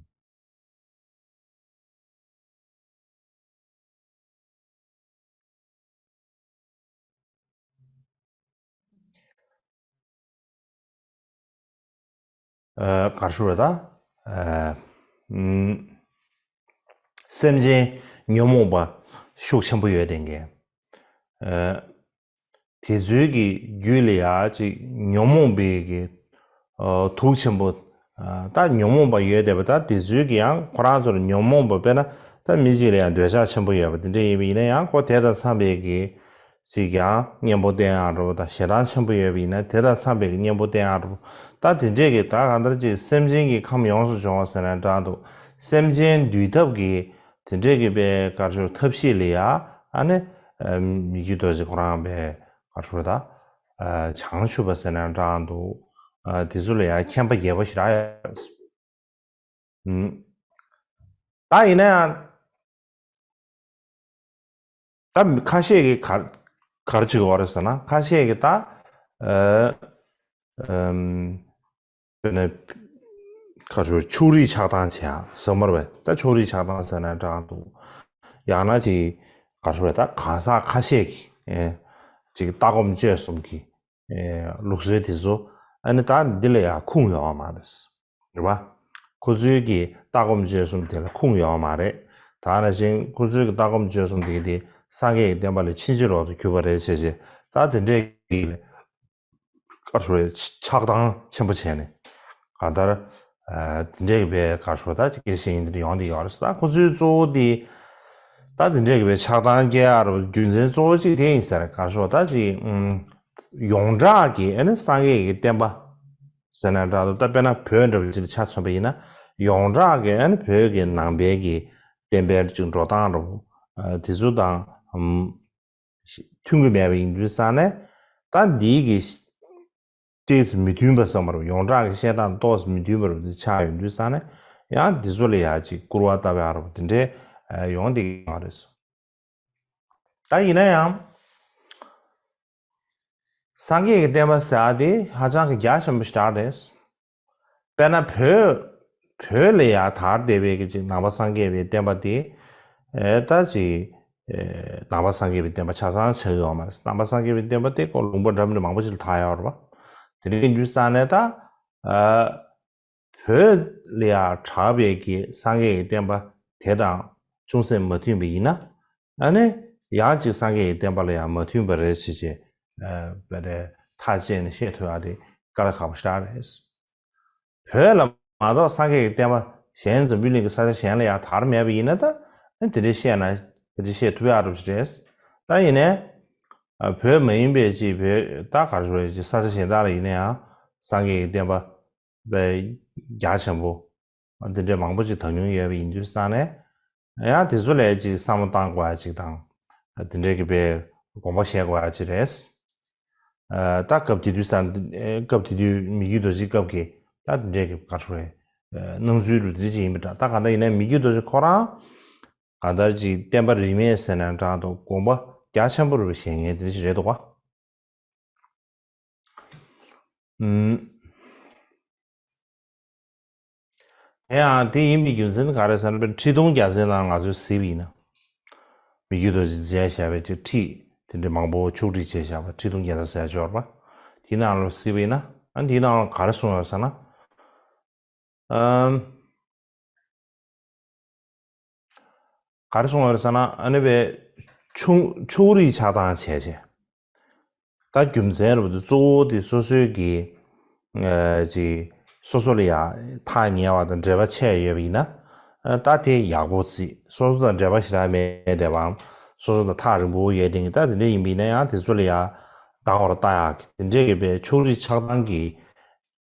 ཨ་ག་རེ་ཞུ་རེད་ད། ཨ་ཨམ། སེམས་ཅན་ཉོན་མོངས་པ་ཤུགས་ཆེན་པོ་ཡོད་དེ་འགས། ཨ། དེ་ཚོའི་གི་རྒྱུད་ལ་ཡ་ཅིག་ཉོན་མོངས་པའི་གི་ཨ་དུག་ཆེན་པོ། ཨ་ད་ཉོན་མོངས་པ་ཡོད་བསྡད་པ། ད་དེ་ཚོའི་གི་ཡང་ཁོ་རང་ཚོར་ཉོན་མོངས་པ། དཔེར་ན་ད་མི་གཅིག་ལ་ཡང་འདོད་ཆགས་ཆེན་པོ་ཡོད་པ་དེ་འདྲ་ཡིན་པ་ཡིན་ན་ཡང་། ཁོ་དེ་དང་འཚམས་པའི་གི་ཅིག་ཡང་གཉེན་པོ་བསྟེན་ཡག་འདྲ་པོ་དང་། ཞེ་སྡང་ཆེན་པོ་ཡོད་པ་ཡིན་ན་དེ་དང་འཚམས་པའི་གི་གཉེན་པོ་བསྟེན་ཡག་འདྲ་པོ། ད་དེ་འདྲས་གི་ད་གང་ལྟར་ཅིག་སེམས་ཅན་གྱི་ཁམས་ཡོངས་སུ་སྦྱོང་བ་ཟེར་ན་འདྲ་འདུག་སེམས་ཅན་འདུལ་ཐབས་ཀྱི་དེ་འདྲས་ཀྱི་པའི་ག་རེ་ཞུ་ཐབས་ཤེས་ལ་ཡ། ཨ་ནི་ཨ་མི་རྒྱུད་རྡོ་རྗེ་ཁོ་རང་པའི་ག་རེ་ཞུ་ད། ཨ་བྱང་ཆུབ་པ་ཟེར་ན་འདྲ་འདུག་ཨ་དེ་ཚོ་ལ་ཡ་མཁྱེན་པ་རྒྱས་པོ་ཞེ་དྲག་ཡོད་རེད། ཨུམ། ད་ཡིན་ན་ཡང་། ད་ཁ་ཤས་ཀྱིས་ག་ག་རེ་བྱེད་ཀྱི་ཡོད་རེད་ཟེར་ན། ཁ་ཤས་ཀྱིས་ད་ཨ་ཨམ། དཔེར་ན་ག་རེ་ཞུ། ཕྱོགས་རིས་ཆགས་སྡང་བྱེད་ཡ་ཟེར་མ་རེད་པས། ད་ཕྱོགས་རིས་ཆགས་སྡང་ཟེར་ན་འདྲ་འདུག་ཡང་ན་ཅིག་ག་རེ་ཞུ་རེད། ད་གང་ཟག་ཁ་ཤས་ཀྱིས་ཨེ་ཅིག་ལྟ་སྒོམ་སྤྱོད་གསུམ་གྱི་ཨེ་ལུགས་སྲོལ་དེ་ཚོ་ཨ་ནི་ད་འདི་ལ་ཡང་ཁུངས་ཡོད་མ་རེད། རེད་པ། ཁོ་ཚོའི་གི་ལྟ་སྒོམ་སྤྱོད་གསུམ་དེ་ལ་ཁུངས་ཡོད་མ་རེད། ད་ནང་བཞིན་ཁོ་ཚོའི་གི་ལྟ་སྒོམ་སྤྱོད་གསུམ་དེ་གི་དེ་སངས་རྒྱས་ཀྱི་བསྟན་པ་ལས་ཕྱིན་ཅི་ལོག་ཏུ་གྱུར་པ་རེད་བྱས་བྱས། ད་དེ་འདྲའི་གི་ག་རེ་ཞུ་རེད། ཆགས་སྡང་ཆེན་པོ་བྱས་ནས་གང་ལྟར་ཨ་དེ་འདྲའི་གི་པའི་ག་རེ་ཞུ་རེད། ད་དགེ་བཤེས་ཡིན་འདིར་ཡོང་བསྡད་ཡོད་རེད། ད་ཁོ་ཚོའི་གཙོ་བོ་དེ་ད་དེ་འདྲའི་གི་པའི་ཆགས་སྡང་སྐྱེ་ཡག་རུ་རྒྱུ་མཚན་གཙོ་བོ་གཅིག་དེ་ཡིན་ཟེར། ག་རེ་ཞུ་ད་ཅིག་ཨུམ། ཡོངས་གྲགས་ཀྱི་ཨ་ནི་སངས་རྒྱས་ཀྱི་བསྟན་པ་ཟེར་ན་འདྲ་འདུག་ད་དཔེར་ན་བོད་འདྲ་པོ་ཅིག་ལ་ཆ་མཚོན་པ་ཡིན་ན། ཡོངས་གྲགས་ཀྱི་ཨ་ནི་བོད་ཀྱི་ནང་པའི་གི་བསྟན་པའི་ཅིག་འགྲོ་སྟངས་འདྲ་པོ་ཨ་དེ་ཚོ་དང་ཨམ་མཐུན་གྱི་མེད་པ་ཡིན་དུས་ཙང་ནས། ད་འདིའི་གི་ཏོག་ཙམ་མི་མཐུན་པ་ཟེར་མ་རེད། ཡོངས་གྲགས་ཀྱི་བཤད་སྟངས་ཏོག་ཙམ་མི་མཐུན་པ་རེད་པ། འདི་ཆགས་ཡོང་དུས་ཙང་ནས་ཡང་འདི་ཚོ་ལ་ཡ་ཅིག་སྐུར་བ་བཏབ་ཡག་རེད་པ། དེ་འདྲའི་ཨ་ཡོང་བསྡད་ཀྱི་ཡོད་རེད། ད་ཡིན་ན་ཡང་། སངས་རྒྱས་ཀྱི་བསྟན་པ་ཟེར་ཡ་དེ་ཧ་ཅང་གི་རྒྱ་ཆེན་པོ་ཞིག་རེད། དཔེར་ན་བོད་བོད་ལ་ཡ་དར་བསྡད་པའི་གི་ཅིག་ནང་པ་སངས་རྒྱས་པའི་བསྟན་པ་དེ། ཨེ་ད་ཅིག་ཨེ་ནང་པ་སངས་རྒྱས་པའི་བསྟན་པ་ཆ་ཚང་ཆགས་ཡོད་མ་རེད། ནང་པ་སངས་རྒྱས་པའི་བསྟན་པ་དེ་ཁོ་ལུང་པ་འདྲ་མི་འདྲ་མང་པོ་ཅིག་ལ་དར་ཡོད་རེད་པ། དེ་འདྲ་ཡིན་དུས་ཙང་ནས་ད་ཨ། བོད་ལ་ཡང་གྲགས་པའི་གི་སངས་རྒྱས་ཀྱི་བསྟན་པ་དེ་དང་ཅུང་ཟད་མ་མཐུན་པ་ཡིན་ན། ཨ་ནི་ཡང་ཅིག་སངས་རྒྱས་ཀྱི་བསྟན་པ་ལ་ཡང་མ་མཐུན་པ་རེད་ཟེར་བྱས། ཨ་བས་ཐག་བཅད་ནས་བཤད་ཐུབ་ཡག་དེ་དཀའ་ལས་ཁག་པོ་ཞེ་དྲག་རེད། བོད་ལ་མ་གཏོགས་སངས་རྒྱས་ཀྱི་བསྟན་པ་གཞན་འཛམ་བུ་གླིང་གི་ས་ཆ་གཞན་ལ་ཡང་དར་མེད་པ་ཡིན་ན། ད་ཨ་ནི་དེ་འདྲའི་བཤད་ན་ཕལ་ཆེར་བཤད་ཐུབ་ཡག་འདྲ་པོ་ཞིག་རེད། ད་ཡིན་ནའི། བོད་མ་ཡིན་པའི་ཅིག་བོད་ད་ག་རེ་ཞུ་རེད། ཅིག་ས་ཆ་གཞན་དག་ལ་ཡིན་ན་ཡང་སངས་རྒྱས་ཀྱི་བསྟན་པ་དཔེ་རྒྱ་ཆེན་པོ་འདི་འདྲའི་མང་པོ་ཅིག་དར་མྱོང་ཡོད་པ་ཡིན་དུས་ཙང་ནས། ཡང་དེ་ཚོ་ལ་ཅིག་བསམ་བློ་བཏང་དགོས་ཡ་ཅིག་དང་། དེ་འདྲའི་གི་དཔེ་དགོངས་པ་བཞེས་དགོས་ཡ་ཅིག་རེད། ད་སྐབས་དེ་དུས་ཙང་སྐབས་དེ་དུས་མི་བསྐྱོད་རྡོ་རྗེ་སྐབས་ཀྱི་ད་དེ་འདྲའི་གི་ག་རེ་ཞུ་རེད། སྣང་ཚུལ་རུ་དེ་འདྲ་ཅིག་ཡིན་པ་འདྲ། ད་གང་ལྟར་ཡིན་ན་མི་བསྐྱོད་རྡོ་རྗེ་ཁོ་རང་གང་ལྟར་ཅིག་བསྟན་པ་རིས་མེད་ཟེར་ན་འདྲ་འདུག། དགོངས་པ་རྒྱ་ཆེན་པོ་རུ་བཞེས་མཁན་དེ་འདྲ་ཅིག་རེད་འདུག་ག། ཨུམ། དེ་ཡང་དེ་ཡིན་པའི་རྒྱུ་མཚན་ག་རེ་ཟེར་ན། ཁྲི་སྟོང་བརྒྱ་ཚན་ནང་ང་ཚོས་གཟིགས་པ་ཡིན་ན། མི་བསྐྱོད་རྡོ་རྗེས་མཛད་བཞག་པའི་ཅིག་ཁྲིད་དེ་འདྲ་མང་པོ་ཕྱོགས་སྒྲིག་བྱས་བཞག་པ། ཁྲི་སྟོང་བརྒྱ་ཚན་ཟེར་ཡ་ཅིག་ཡོད་རེད་པ། དེའི་ནང་ལ་གཟིགས་པ་ཡིན་ན། ཨ་དེའི་ནང་ལ་ག་རེ་གསུངས་ཡོད་ཟེར་ན། ཨམ། ག་རེ་གསུངས་ཡོད་ཟེར་ན། ཨ་ནི་བས་ཕྱོགས་ཕྱོགས་རིས་ཆགས་སྡང་བྱས་བྱས། ད་རྒྱུ་མཚན་རུ་དེ་གཙོ་བོ་དེ་སོ་སོའི་གི་ཨ་ཅིག་སོ་སོ་ལ་ཡ་ཐག་ཉེ་བ་དང་འབྲེལ་བ་ཆད་ཡོད་པ་ཡིན་ན། ཨ་ད་དེ་ཡག་པོ་བརྩིས། སོ་སོ་དང་འབྲེལ་བ་ཞེ་དྲག་མེད་བསྡད་པའམ། སོ་སོ་དང་ཐག་རིང་པོ་ཡོད་དེ། ད་དེ་འདྲ་ཡིན་པ་ཡིན་ན་ཡང་དེ་ཚོ་ལ་ཡ་སྡང་བར་ལྟ་ཡག་གི་དེ་འདྲའི་གི་བས་ཕྱོགས་རིས་ཆགས་སྡང་གི་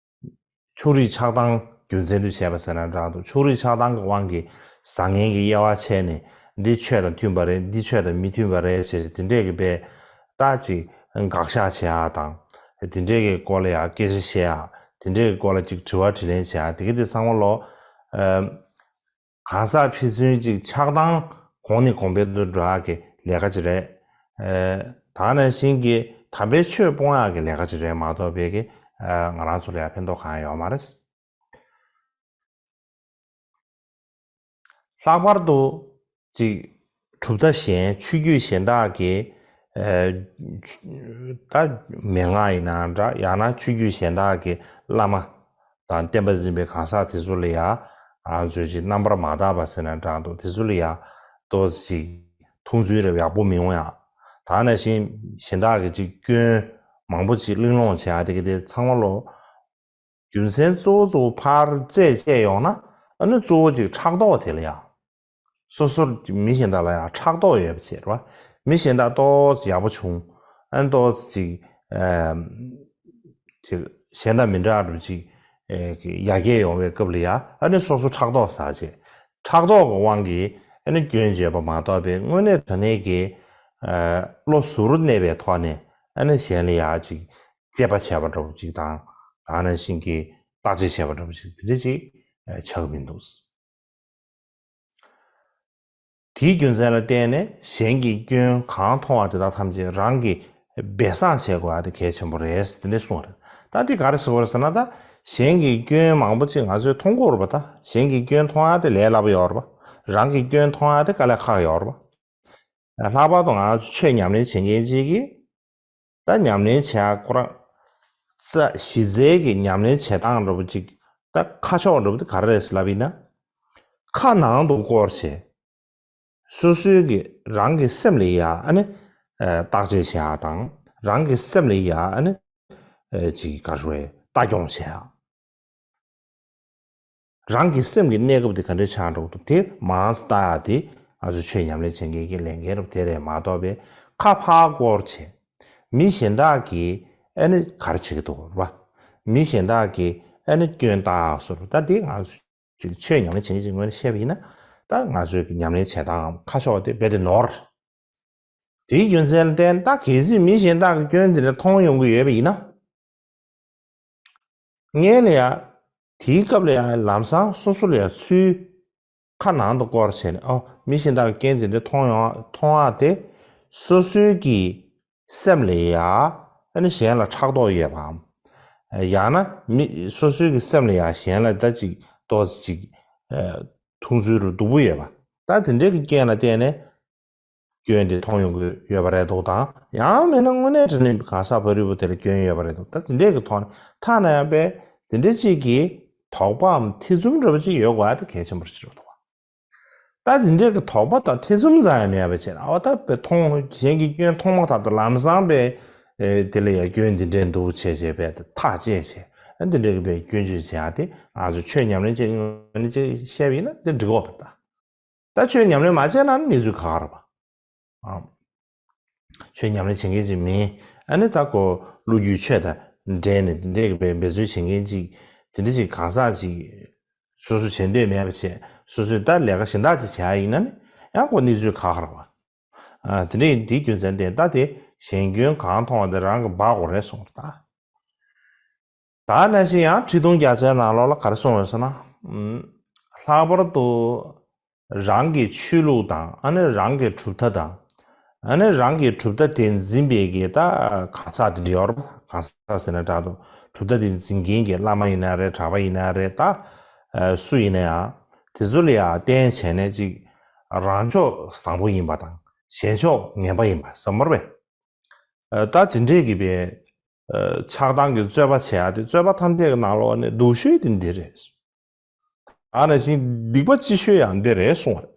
ཕྱོགས་རིས་ཆགས་སྡང་རྒྱུ་མཚན་དུ་བྱས་པ་ཟེར་ན་འདྲ་འདུག། ཕྱོགས་རིས་ཆགས་སྡང་གི་དབང་གིས་བཟང་ངན་གྱི་དབྱེ་བ་ཕྱེ་ནས། འདི་ཆོས་དང་མཐུན་པ་རེད། འདི་ཆོས་དང་མི་མཐུན་པ་རེད་ཟེར། དེ་འདྲས་ཀྱི་དཔེ་ད་ཅིག་དགག་བཞག་བྱེད་ཡག་དང་། དེ་འདྲས་ཀྱི་སྐོར་ལ་ཡང་སྐད་ཆ་བཤད་ཡག། དེ་འདྲས་ཀྱི་སྐོར་ལ་ཅིག་དྲི་བ་དྲིས་ལན་བྱེད་ཡག། དེ་གི་དེ་ཚང་མ་ལོ། ཨ། གང་ཟག་ཕན་ཚུན་གཅིག་ཆགས་སྡང་གོང་ནས་གོང་འཕེལ་དུ་འགྲོ་ཡག་གི་ལས་ཀ་ཅིག་རེད། ཨ། ད་ནང་བཞིན་གྱི་དམ་པའི་ཆོས་སྤོང་ཡག་གི་ལས་ཀ་ཅིག་རེད་མ་གཏོགས་པའི་གི། ཨ། ང་རང་ཚོ་ལ་ཡང་ཕན་ཐོགས་གང་ཡང་ཡོད་མ་རེད། ལྷག་པར་དུ་གཅིག་གྲུབ་མཐའ་གཞན་ཆོས་བརྒྱུད་གཞན་དག་གི། ཨ། ད་མན་ངག་ཡིན་ན་འདྲ། ཡང་ན་ཆོས་བརྒྱུད་གཞན་དག་གི་བླ་མ་དང་བསྟན་པ་འཛིན་པའི་གང་ཟག་དེ་ཚོ་ལ་ཡང་ང་ཚོས་ཅིག་རྣམ་པར་མ་དག་པ་ཟེར་ན་འདྲ་འདུག། དེ་ཚོ་ལ་ཡང་ཏོག་ཙམ་ཅིག་མཐོང་ཚུལ་རེ་ཡག་པོ་མི་ཡོང་ཡག། ད་ནང་བཞིན་གཞན་དག་གི་ཅིག་སྐྱོན་མང་པོ་ཅིག་གླེང་སློང་བྱེད་ཡག་དེ་གི་དེ་ཚང་མ་ལོ། རྒྱུ་མཚན་གཙོ་བོ་གཙོ་བོ་ཕར་རྩད་བཅད་ཡོང་ན། ཨ་ནི་གཙོ་བོ་ཅིག་ཕྲག་དོག་དེ་ལ་ཡང་། སོ་སོར་མི་གཞན་དག་ལ་ཡང་ཕྲག་དོག་ཡོད་པ་བྱས་རེད་བ། མི་གཞན་དག་ཏོག་ཙམ་ཡག་པོ་བྱུང་། ཨ་ནི་ཏོག་ཙམ་ཅིག་ཨ་ཅིག་གཞན་དག་མི་འདྲ་བ་ཅིག་ཨ་ཡར་རྒྱས་ཡོང་བའི་སྐབས་ལ་ཡང་། ཨ་ནི་སོ་སོ་ཕྲག་དོག་ཟ་བྱས། ཕྲག་དོག་གི་དབང་གིས་ཨ་ནི་སྐྱོན་བརྗོད་པ་མ་གཏོགས་པའི་དངོས་གནས་དྲང་གནས་ཀྱི་ཨ་བློ་གཟུ་བོར་གནས་པའི་ཐོག་ནས་ཨ་ནི་གཞན་ལ་ཡང་ཅིག་དཔྱད་པ་བྱས་པ་འདྲ་པོ་ཅིག་དང་། ད་ནང་བཞིན་གྱི་བརྟག་དཔྱད་བྱས་པ་འདྲ་པོ་ཅིག་དེ་འདྲ་ཅིག་ཨ་ཆགས་ཀྱི་མི་འདུག། དེའི་རྒྱུ་མཚན་ལ་བརྟེན་ནས་གཞན་གྱི་སྐྱོན་གང་མཐོང་བ་དེ་དག་ཐམས་ཅད་རང་གིས་སྦས་གསང་བྱེད་དགོས་པ་དེ་གལ་ཆེན་པོ་རེད་ཟེར་དེ་འདྲ་གསུངས་རེད། ད་དེ་ག་རེ་ཟེར་དགོས་རེད་ཟེར་ན། ད་གཞན་གྱི་སྐྱོན་མང་པོ་ཅིག་ང་ཚོས་མཐོང་གི་ཡོད་རེད་པ། ད་གཞན་གྱི་སྐྱོན་མཐོང་ཡག་དེ་ལས་སླ་པོ་ཡོད་རེད་པ། རང་གི་སྐྱོན་མཐོང་ཡག་དེ་དཀའ་ལས་ཁག་ཡོད་རེད་པ། ལྷག་པར་དུ་ང་ཚོ་ཆོས་ཉམས་ལེན་བྱེད་མཁན་ཅིག་གིས། ད་ཉམས་ལེན་བྱེད་ཡག་ཁོ་རང་རྩ་གཞི་རྩའི་གི་ཉམས་ལེན་བྱེད་སྟངས་འདྲ་པོ་ཅིག། ད་ཁ་ཕྱོགས་འདྲ་པོ་དེ་ག་རེ་རེད་ལབ་ཡིན་ན། ཁ་ནང་དུ་བསྐོར་བྱས། སོ་སོའི་གི་རང་གི་སེམས་ལ་ཡ་ཨ་ནི་ཨ་བརྟག་དཔྱད་བྱེད་ཡག་དང་། རང་གི་སེམས་ལ་ཡ་ཨ་ནི་ཨ་ཅིག་ག་རེ་ལྟ་སྐྱོང་བྱེད་ཡག། རང་གི་སེམས་ཀྱི་གནས་སྐབས་དེ་ག་འདྲ་ཆགས་འགྲོ་གི་འདུག། དེ་མང་ཙམ་ལྟ་ཡག་དེ་ང་ཚོ་ཆོས་ཉམས་ལེན་བྱེད་མཁན་གྱི་ལས་འགན་རུ་དེ་རེད་མ་གཏོགས་པའི། ཁ་ཕར་བསྐོར་བྱས། མི་གཞན་དག་གིས་ཨ་ནི་ག་རེ་བྱེད་ཀྱི་འདུག་རེད་པ། མི་གཞན་དག་གིས་ཨ་ནི་སྐྱོན་བཏགས་ཡག་བཟོ་འདྲ། ད་དེ་ང་ཚོ་ཅིག་ཆོས་ཉམས་ལེན་བྱེད་མཁན་ཅིག་ངོས་ནས་བཤད་པ་ཡིན་ན། ད་ང་ཚོའི་གི་ཉམས་ལེན་བྱེད་སྟངས་ཁ་ཕྱོགས་དེ་རྦད་དེ་ནོར། དེའི་རྒྱུ་མཚན་ལ་བརྟེན། ད་གལ་སྲིད་མི་གཞན་དག་གིས་སྐྱོན་དེ་འདྲ་མཐོང་ཡོང་གི་ཡོད་པ་ཡིན་ན། སྔོན་ལ་ཡ། དེའི་སྐབས་ལ་ཡ་ལམ་སང་སོ་སོ་ལ་ཡ་ཚུར་ཁ་ནང་དུ་བསྐོར་བྱས་ནས། ཨོ། མི་གཞན་དག་གིས་སྐྱོན་དེ་འདྲ་མཐོང་ཡོང་མཐོང་ཡག་དེ། སོ་སོའི་གི་སེམས་ལ་ཡ་ཨ་ནི་གཞན་ལ་ཕྲག་དོག་ཡོད་པའམ། ཡང་ན་མི་སོ་སོའི་གི་སེམས་ལ་ཡ་གཞན་ལ་ད་ཅིག་ཏོག་ཙམ་ཅིག་ཨ་མཐོང་ཚུལ་རུ་སྡུག་པོ་ཡོད་པ། ད་དེ་འདྲའི་གི་རྐྱེན་ལ་བརྟེན་ནས་སྐྱོན་དེ་མཐོང་ཡོང་གི་ཡོད་པ་རེད་འདུག་དང་། ཡང་མིན་ན་དངོས་གནས་དྲང་གནས་གང་ཟག་ཕ་རོལ་པོ་དེ་ལ་སྐྱོན་ཡོད་པ་རེད་འདུག། ད་དེ་འདྲའི་གི་ཐོག་ནས་ཐ་ན་ཡང་པས་དེ་འདྲ་ཅིག་གི་དོགས་པའམ་ཐེ་ཚོམ་འདྲ་པོ་ཅིག་ཡོད་དགོས་ཡག་དེ་གལ་ཆེན་པོ་ཞིག་རེད་འདུག། ད་དེ་འདྲའི་གི་དོགས་པ་དང་ཐེ་ཚོམ་ཙམ་ཡང་མེད་པ་བྱས་ན། འོ། ད་པས་མཐོང་། གཞན་གྱི་སྐྱོན་མཐོང་མ་ཐག་ཏུ་ལམ་སང་པས་ཨེ་དེ་ལ་ཡ་སྐྱོན་འདི་འདྲའི་འདུག་བྱས་བྱས་པས་ཐག་བཅད་བྱས། ཨ་འདི་འདྲའི་གི་པས་སྐྱོན་བརྗོད་བྱེད་ཡག་དེ་ང་ཚོ་ཆོས་ཉམས་ལེན་བྱེད་མཁན་ཅིག་བཤད་པ་ཡིན་ན་དེ་འགྲིག་གི་ཡོད་པ་རེད། ད་ད་ཆོས་ཉམས་ལེན་མ་བྱས་ན་གནས་ཚུལ་ཁག་ཁག་རེད་པ། ཨ། ཆོས་ཉམས་ལེན་བྱེད་མཁན་ཅིག་མིན། ཨ་ནི་ད་ཁོ་ལོ་རྒྱུས་ཆོས་དང་འབྲེལ་ནས་དེ་འདྲའི་གི་འབད་འབད་བརྩོན་བྱེད་མཁན་ཅིག་དེ་འདྲ་ཅིག་གང་ཟག་ཅིག་སོ་སོ་བྱེད་འདོད་མེད་པ་བྱས། སོ་སོས་ད་ལས་ཀ་གཞན་དག་ཅིག་བྱེད་ཡ་ཡིན་ན་ནི་ཡང་ཁོ་གནས་ཚུལ་ཁག་ཁག་རེད་བ། ཨ་དེ་འདྲ་ཡིན་དེའི་རྒྱུ་མཚན་དེ་ད་དེ་གཞན་སྐྱོན་གང་མཐོང་བ་དེ་རང་གི་སྦ་དགོས་རེད་གསུངས་པ་རེད་ད། ད་ནང་བཞིན་ཡང་ཁྲི་སྟོང་རྒྱ་མཚོའི་ནང་ལོགས་ལ་ག་རེ་གསུངས་ཡོད་ཟེར་ན། ཨུམ། ལྷག་པར་དུ་རང་གི་ཆོས་ལུགས་དང་ཨ་ནི་རང་གི་གྲུབ་མཐའ་དང་། ཨ་ནི་རང་གི་གྲུབ་མཐའ་དེ་འཛིན་པའི་གི་ད་གང་ཟག་དེ་འདྲ་ཡོད་རེད་པ། གང་ཟག་ཟེར་ན་དྲག་ཏུ་གྲུབ་མཐའ་དེ་འཛིན་མཁན་གྱི་བླ་མ་ཡིན་ན་རེད། གྲྭ་པ་ཡིན་ན་རེད། ད་སུ་ཡིན་ན་ཡང་དེ་ཚོ་ལ་ཡང་བརྟེན་བྱས་ནས་ཅིག་རང་ཕྱོགས་བཟང་པོ་ཡིན་པ་དང་གཞན་ཕྱོགས་ངན་པ་ཡིན་པ་ཟེར་མ་རེད་པས། ད་དེ་འདྲས་ཀྱི་པའི་ཆགས་སྡང་གི་རྩོད་པ་བྱེད་ཡ་དེ་རྩོད་པ་ཐམས་ཅད་ཀྱི་ནང་ལོགས་ནས་སྡུག་ཤོས་དེ་འདི་རེད། ཨ་ནང་བཞིན་སྡིག་པ་ལྕི་ཤོས་ཡང་འདི་རེད་གསུངས་པ་རེད།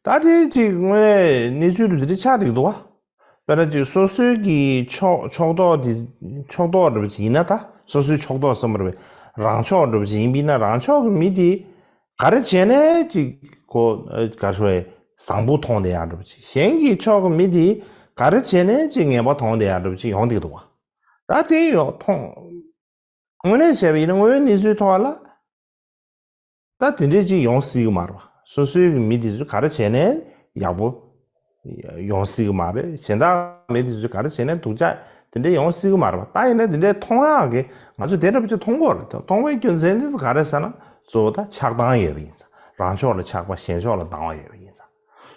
ད་དེ་ཅིག་དངོས་གནས་གནས་ཚུལ་དེ་འདྲ་ཆགས་འགྲིག་འདུག་བ། དཔེར་ན་ཅིག་སོ་སོའི་གི་ཕྱོགས་ཕྱོགས་གཏོགས་དེ་ཕྱོགས་གཏོགས་འདྲ་པོ་ཅིག་ཡིན་ན། ད་སོ་སོའི་ཕྱོགས་གཏོགས་ཟེར་མ་རེད་པས། རང་ཕྱོགས་འདྲ་པོ་ཅིག་ཡིན་པ་ཡིན་ན་རང་ཕྱོགས་ཀྱི་མི་དེ་ག་རེ་བྱས་ནས་ཅིག་ཁོ་ག་རེ་ཞུ་བའི་བཟང་པོ་མཐོང་བསྡད་ཡག་འདྲ་པོ་ཅིག་གཞན་གྱི་ཕྱོགས་ཀྱི་མི་དེ་ག་རེ་བྱས་ནས་ཅིག་ངན་པ་མཐོང་བསྡད་ཡག་འདྲ་པོ་ཅིག་ཡོང་བསྡད་ཀྱི་འདུག་བ། ད་དེ་ཡོད་མཐོང་། དངོས་གནས་བྱས་པ་ཡིན་ན་དངོས་ཡོད་གནས་ཚུལ་ཐོག་ལ་ད་དེ་འདྲས་ཅིག་ཡོང་སྲིད་ཀྱི་མ་རེད་བ། སོ་སོའི་གི་མི་དེ་ཚོ་ག་རེ་བྱས་ནས་ཡག་པོ་ཡོང་སྲིད་ཀྱི་མ་རེད། གཞན་དག་མི་དེ་ཚོས་ག་རེ་བྱས་ནས་སྡུག་ཅག་དེ་འདྲས་ཡོང་སྲིད་ཀྱི་མ་རེད་བ། ད་ཡིན་ན་དེ་འདྲས་མཐོང་ཡག་གི་ང་ཚོ་དེ་འདྲ་པོ་ཅིག་མཐོང་གི་ཡོད་རེད། མཐོང་བའི་རྒྱུ་མཚན་དེ་ཚོ་ག་རེ་ཟེར་ན། གཙོ་བོ་ད་ཆགས་སྡང་ཡོད་པ་ཡིན་ཙང་། རང་ཕྱོགས་ལ་ཆགས་པ་གཞན་ཕྱོགས་ལ་སྡང་བ་ཡོད་པ་ཡིན་ཙང་།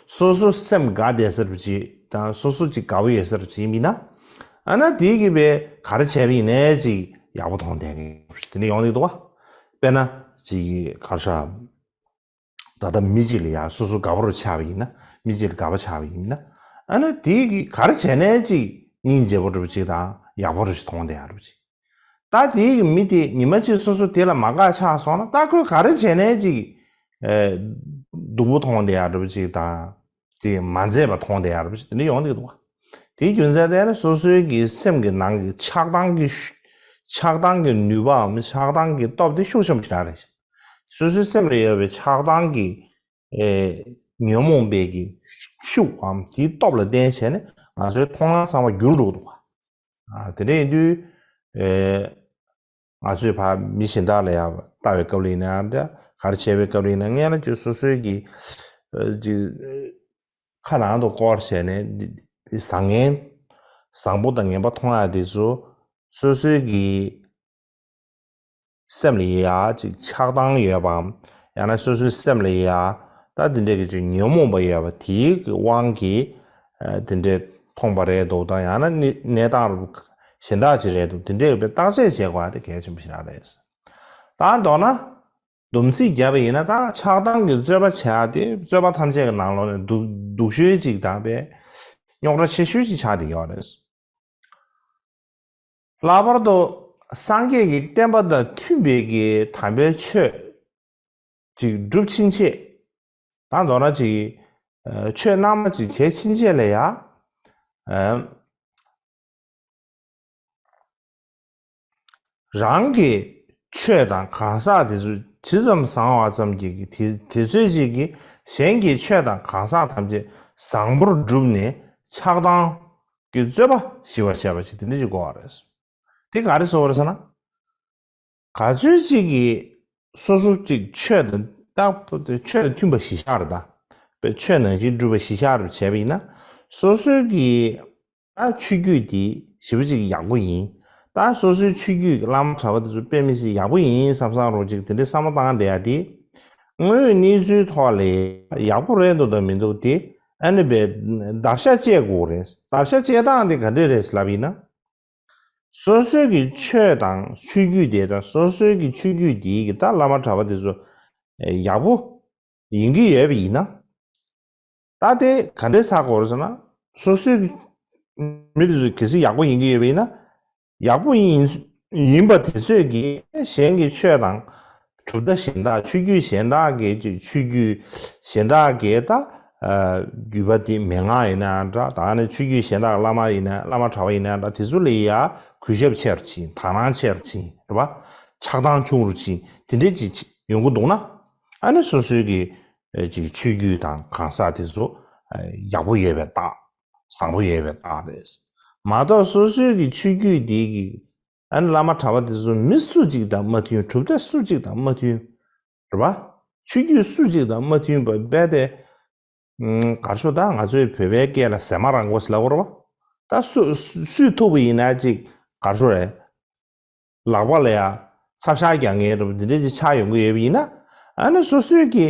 སོ་སོ་སེམས་དགའ་བསྡད་ས་རུ་ཅིག་དང་སོ་སོ་ཅིག་དགའ་པོ་ཡོད་ས་རུ་ཅིག་ཡིན་པ་ཡིན་ན། ཨ་ན་དེ་གི་བས་ག་རེ་བྱས་པ་ཡིན་ནའི་ཅིག་ཡག་པོ་མཐོང་བསྡད་མཁན་དེ་འདྲ་ཡོང་གི་འདུག་བ། དཔེར་ན་ཅིག་ག་རེ་ཟེར། ད་ལྟ་མི་གཅིག་ལ་ཡང་སོ་སོ་དགའ་པོ་རུ་ཆགས་པ་ཡིན་ན། མི་གཅིག་ལ་དགའ་པོ་ཆགས་པ་ཡིན་ན། ཨ་ན་དེ་གི་ག་རེ་བྱས་ནའི་ཅིག་སྙིང་རྗེ་པོ་འདྲ་པོ་ཅིག་དང་ཡག་པོ་འདྲ་པོ་ཅིག་མཐོང་བསྡད་ཡག་འདྲ་པོ་ཅིག་ད་དེའི་མི་དེ་ཉི་མ་གཅིག་སོ་སོ་དེ་ལ་མ་དགའ་ཆགས་སོང་ན། ད་ཁོས་ག་རེ་བྱས་ནའི་ཅིག་ཨེ། སྡུག་པོ་མཐོང་བསྡད་ཡག་འདྲ་པོ་ཅིག་དང་། དེ་མ་མཛེས་པ་མཐོང་བསྡད་ཡག་འདྲ་པོ་ཅིག་དེ་འདྲ་ཡོང་བསྡད་འདུག་བ། དེའི་རྒྱུ་མཚན་དེ་ནི་སོ་སོའི་གི་སེམས་ཀྱི་ནང་གི་ཆགས་སྡང་གི་ཤུ། ཆགས་སྡང་གི་ནུས་པའམ་ཆགས་སྡང་གི་སྟོབས་དེ་ཤུགས་ཆེན་པོ་ཞིག་རེད། སོ་སོའི་སེམས་ལ་ཡོད་པའི་ཆགས་སྡང་གི་ཨེ། ཉོན་མོངས་པའི་གི་ཤུགས་འམ་དེའི་སྟོབས་ལ་བརྟེན་བྱས་ནས་ང་ཚོའི་མཐོང་སྣང་བསམ་པ་འགྱུར་འགྲོ་གི་འདུག་བ། ཨ། དེ་འདྲ་ཡིན་དུས། ཨེ། ང་ཚོས་ཕར་མི་གཞན་དག་ལ་ཡང་ལྟ་བའི་སྐབས་ལ་ཡིན་ན་འདྲ། ག་རེ་བྱས་པའི་སྐབས་ལ་ཡིན་ན། སྔན་ལ་ཅིག་སོ་སོའི་གི་ཨ། ཅིག་ཁ་ནང་དུ་བསྐོར་བྱས་ནས་འདི་འདི་བཟང་ངན། བཟང་པོ་དང་ངན་པ་མཐོང་ཡག་དེ་ཚོ་སོ་སོའི་གི་སེམས་ལ་ཡ་ཅིག་ཆགས་སྡང་ཡོད་པའམ། ཡང་ན་སོ་སོའི་སེམས་ལ་ཡ་ད་འདི་འདྲའི་གི་ཅིག་ཉོན་མོངས་པ་ཡོད་པ་དེའི་གི་དབང་གིས་ཨ། དེ་འདྲའི་མཐོང་པ་རེད་འདུག་དང་། ཡང་ན་གནས་གནས་སྟངས་གཞན་དག་ཅིག་རེད་འདུག་དེ་འདྲའི་གི་བརྟག་དཔྱད་བྱེད་དགོས་པ་དེ་གལ་ཆེན་པོ་ཞིག་རང་རེད། ད་མདོར་ན་སྡོམ་ཚིག་བརྒྱབ་པ་ཡིན་ན། ད་ཆགས་སྡང་གི་རྩོད་པ་བྱེད་ཡག་དེ་རྩོད་པ་ཐམས་ཅད་ཀྱི་ནང་ལོགས་ནས་སྡུག་སྡུག་ཤོས་ཅིག་དང་པས་རྙོག་དྲ་ཆེ་ཤོས་ཅིག་ཆགས་བསྡད་ཡོད་རེད། ལྷག་པར་དུ་སངས་རྒྱས་ཀྱི་བསྟན་པ་དང་མཐུན་པའི་གི་དམ་པའི་ཆོས་ཅིག་སྒྲུབ་ཕྱིན་ཆད། ད་མདོར་ན་ཅིག་ཆོས་རྣལ་མ་ཅིག་བྱས་ཕྱིན་ཆད་ལ་ཡ། རང་གི་ཆོས་དང་གང་ཟག་དེ་ཚོ་ཇི་ཙམ་བཟང་བ་ཙམ་གྱིས་དེ་དེ་ཚོའི་ཅིག་གིས་གཞན་གྱི་ཆོས་དང་གང་ཟག་ཐམས་ཅད་བཟང་པོར་བསྒྲུབས་ནས་ཆགས་སྡང་གི་རྩོད་པ་ཞི་བར་བྱེད་པ་ཞིག་དེ་འདྲ་ཞིག་དགོས་པ་རེད། དེ་ག་རེ་ཟེར་བ་རེད་ཟེར་ན། ག་ཚོད་ཅིག་གིས་སོ་སོ་ཅིག་ཆོས་དང་རྟག་ཏུ་ཆོས་དང་མཐུན་པ་ཞིག་ཤར་ད། པའི་ཆོས་ནང་བཞིན་སྒྲུབ་པ་ཞིག་ཤར་བྱས་པ་ཡིན་ན། སོ་སོའི་གི་ད་ཆོས་བརྒྱུད་དེ་ཞེ་པོ་ཅིག་ཡག་པོ་ཡིན། ད་སོ་སོའི་ཆོས་བརྒྱུད་ཀྱི་བླ་མ་གྲྭ་པ་དེ་ཚོ་དཔེ་མི་སྲིད་ཡག་པོ་ཡིན་བསམ་བསམ་རོགས་ཅིག་དེ་འདྲའི་བསམ་བློ་བཏང་བསྡད་ཡ་དེ། དངོས་ཡོད་གནས་ཚུལ་ཐོག་ལ་ཡག་པོ་རེད་འདུག་དང་མི་འདུག་དེ་ཨ་ནི་བས་བརྡར་ཤ་བཅད་དགོས་རེད། བརྡར་ཤ་བཅད་སྟངས་དེ་ག་འདྲས་རེད་ལབ་ཡིན་ན། སོ་སོའི་གི་ཆོས་དང་ཆོས་བརྒྱུད་དེ་དང་སོ་སོའི་གི་ཆོས་བརྒྱུད་དེའི་གི་ད་བླ་མ་གྲྭ་པ་དེ་ཚོ་ཡག་པོ་ཡིན་གྱི་ཡོད་པ་ཡིན་ན། ད་དེ་ག་འདྲས་ཟེར་དགོས་རེད་ཟེར་ན། སོ་སོའི་གི་མི་དེ་ཚོ་གལ་སྲིད་ཡག་པོ་ཡིན་གྱི་ཡོད་པ་ཡིན་ན། ཡག་པོ་ཡིན་ཡིན་པ་དེ་ཚོས་ཀྱིས་གཞན་གྱི་ཆོས་དང་གྲུབ་མཐའ་གཞན་དག་ཆོས་བརྒྱུད་གཞན་དག་གི་ཆོས་བརྒྱུད་གཞན་དག་གི་ད་བརྒྱུད་པ་དེ་མན་ངག་ཡིན་ན་འདྲ། ད་ནི་ཆོས་བརྒྱུད་གཞན་དག་བླ་མ་ཡིན་ན་བླ་མ་གྲྭ་པ་ཡིན་ན་འདྲ། དེ་ཚོ་ལ་ཡ་གུས་ཞབས་ཆེ་རུ་ཕྱིན། དག་སྣང་ཆེ་རུ་ཕྱིན་རེད་པ། ཆགས་སྡང་ཆུང་རུ་ཕྱིན། དེ་འདྲས་ཅིག་ཡོང་གི་འདུག་ན། ཨ་ནི་སོ་སོའི་གི་ ཨེ་ཅིག་ཆོས་བརྒྱུད་དང་གང་ཟག་དེ་ཚོ་ཨེ་ཡག་པོ་ཡོད་པའི་རྟགས། བཟང་པོ་ཡོད་པའི་རྟགས་རེད། མ་གཏོགས་སོ་སོའི་གི་ཆོས་བརྒྱུད་དེ་གི་ཨ་ནི་བླ་མ་གྲྭ་པ་དེ་ཚོ་མི་སུ་གཅིག་དང་མ་མཐུན། གྲུབ་མཐའ་སུ་གཅིག་དང་མ་མཐུན། རེད་པ། ཆོས་བརྒྱུད་སུ་གཅིག་དང་མ་མཐུན་པ་རྦད་དེ། ཨུམ། ག་རེ་ཞུ། ད་ང་ཚོའི་བོད་པའི་སྐད་ལ་ཟས་མ་རང་དགོས་ཟེར་ལབ་དགོས་རེད་པ། ད་སུ་སུས་ཐུག་པ་ཡིན་ན་ཅིག་ག་རེ་ཞུ་རེད། ལག་པ་ལ་ཡ་ཚབ་ཤ་རྒྱག་མཁན་རེད་པ། འདི་འདྲ་ཅིག་ཆགས་ཡོང་གི་ཡོད་པ་ཡིན་ན། ཨ་ནི་སོ་སོའི་གི་